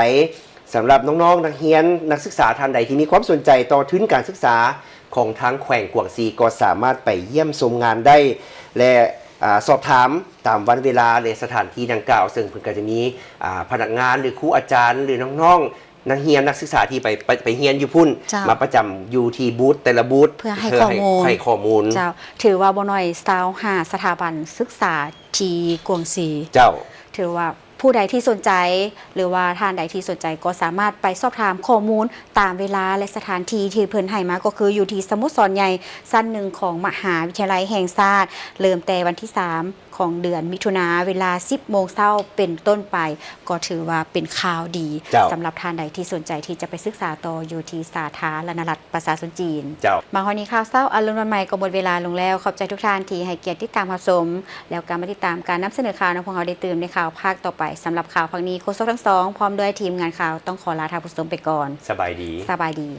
ສຳລັບນ້ອງໆ ນັກຮຽນ, ນັກສຶກສາທ່ານໃດທີ່ມີຄວາມສົນໃຈຕໍ່ທຶນການສຶກສາຂອງທາງແຂວງກວາງຊີ ກໍສາມາດໄປຢ້ຽມຊົມງານໄດ້ ແລະ ອາ ສອບຖາມຕາມວັນເວລາ ແລະ ສະຖານທີ່ດັ່ງກ່າວ, ເຊິ່ງເພິ່ນກໍຈະມີ ອາ ພະນັກງານ ຫຼື ຄູອາຈານ ຫຼື ນ້ອງໆ ນັກຮຽນ, ນັກສຶກສາທີ່ໄປ, ໄປ, ໄປຮຽນຢູ່ພຸ້ນ ເຈົ້າ. ມາປະຈຳຢູ່ທີ່ບູດແຕ່ລະບູດ ເພື່ອໃຫ້ ເພື່ອໃຫ້ຂໍ້ມູນ, ໃຫ້ຂໍ້ມູນ. ເຈົ້າ. ຖືວ່າບໍ່ໜ້ອຍຊາວຫ້າສະຖາບັນສຶກສາທີ່ກວາງຊີ. ເຈົ້າ. ຖືວ່າ ຜູ້ໃດທີ່ສົນໃຈ ຫຼືວ່າທ່ານໃດທີ່ສົນໃຈ ກໍສາມາດໄປສອບຖາມຂໍ້ມູນຕາມເວລາ ແລະ ສະຖານທີ່ທີ່ເພິ່ນໃຫ້ມາ ກໍຄືຢູ່ທີ່ສະໂມສອນໃຫຍ່ຊັ້ນໜຶ່ງຂອງມະຫາວິທະຍາໄລແຫ່ງຊາດ, ເລີ່ມແຕ່ວັນທີສາມຂອງເດືອນມິຖຸນາ ເວລາສິບໂມງເຊົ້າເປັນຕົ້ນໄປ, ກໍຖືວ່າເປັນຂ່າວດີ ເຈົ້າ. ສຳລັບທ່ານໃດທີ່ສົນໃຈທີ່ຈະໄປສຶກສາຕໍ່ຢູ່ທີ່ສາທາລະນະລັດ ປະຊາຊົນຈີນ. ເຈົ້າ. ມາຮອດນີ້ ຂ່າວເຊົ້າອາລຸນວັນໃໝ່ກໍໝົດເວລາລົງແລ້ວ. ຂອບໃຈທຸກທ່ານທີ່ໃຫ້ກຽດຕິດຕາມຮັບຊົມ, ແລ້ວກໍມາຕິດຕາມການນຳສະເໜີຂ່າວນຳພວກເຮົາໄດ້ຕື່ມໃນຂ່າວພາກຕໍ່ໄປ. ສຳລັບຂ່າວພາກນີ້, ໂຄສົກທັງສອງ ພ້ອມດ້ວຍທີມງານຂ່າວ ຕ້ອງຂໍລາທ່ານຜູ້ຊົມໄປກ່ອນ. ສະບາຍດີ. ສະບາຍດີ.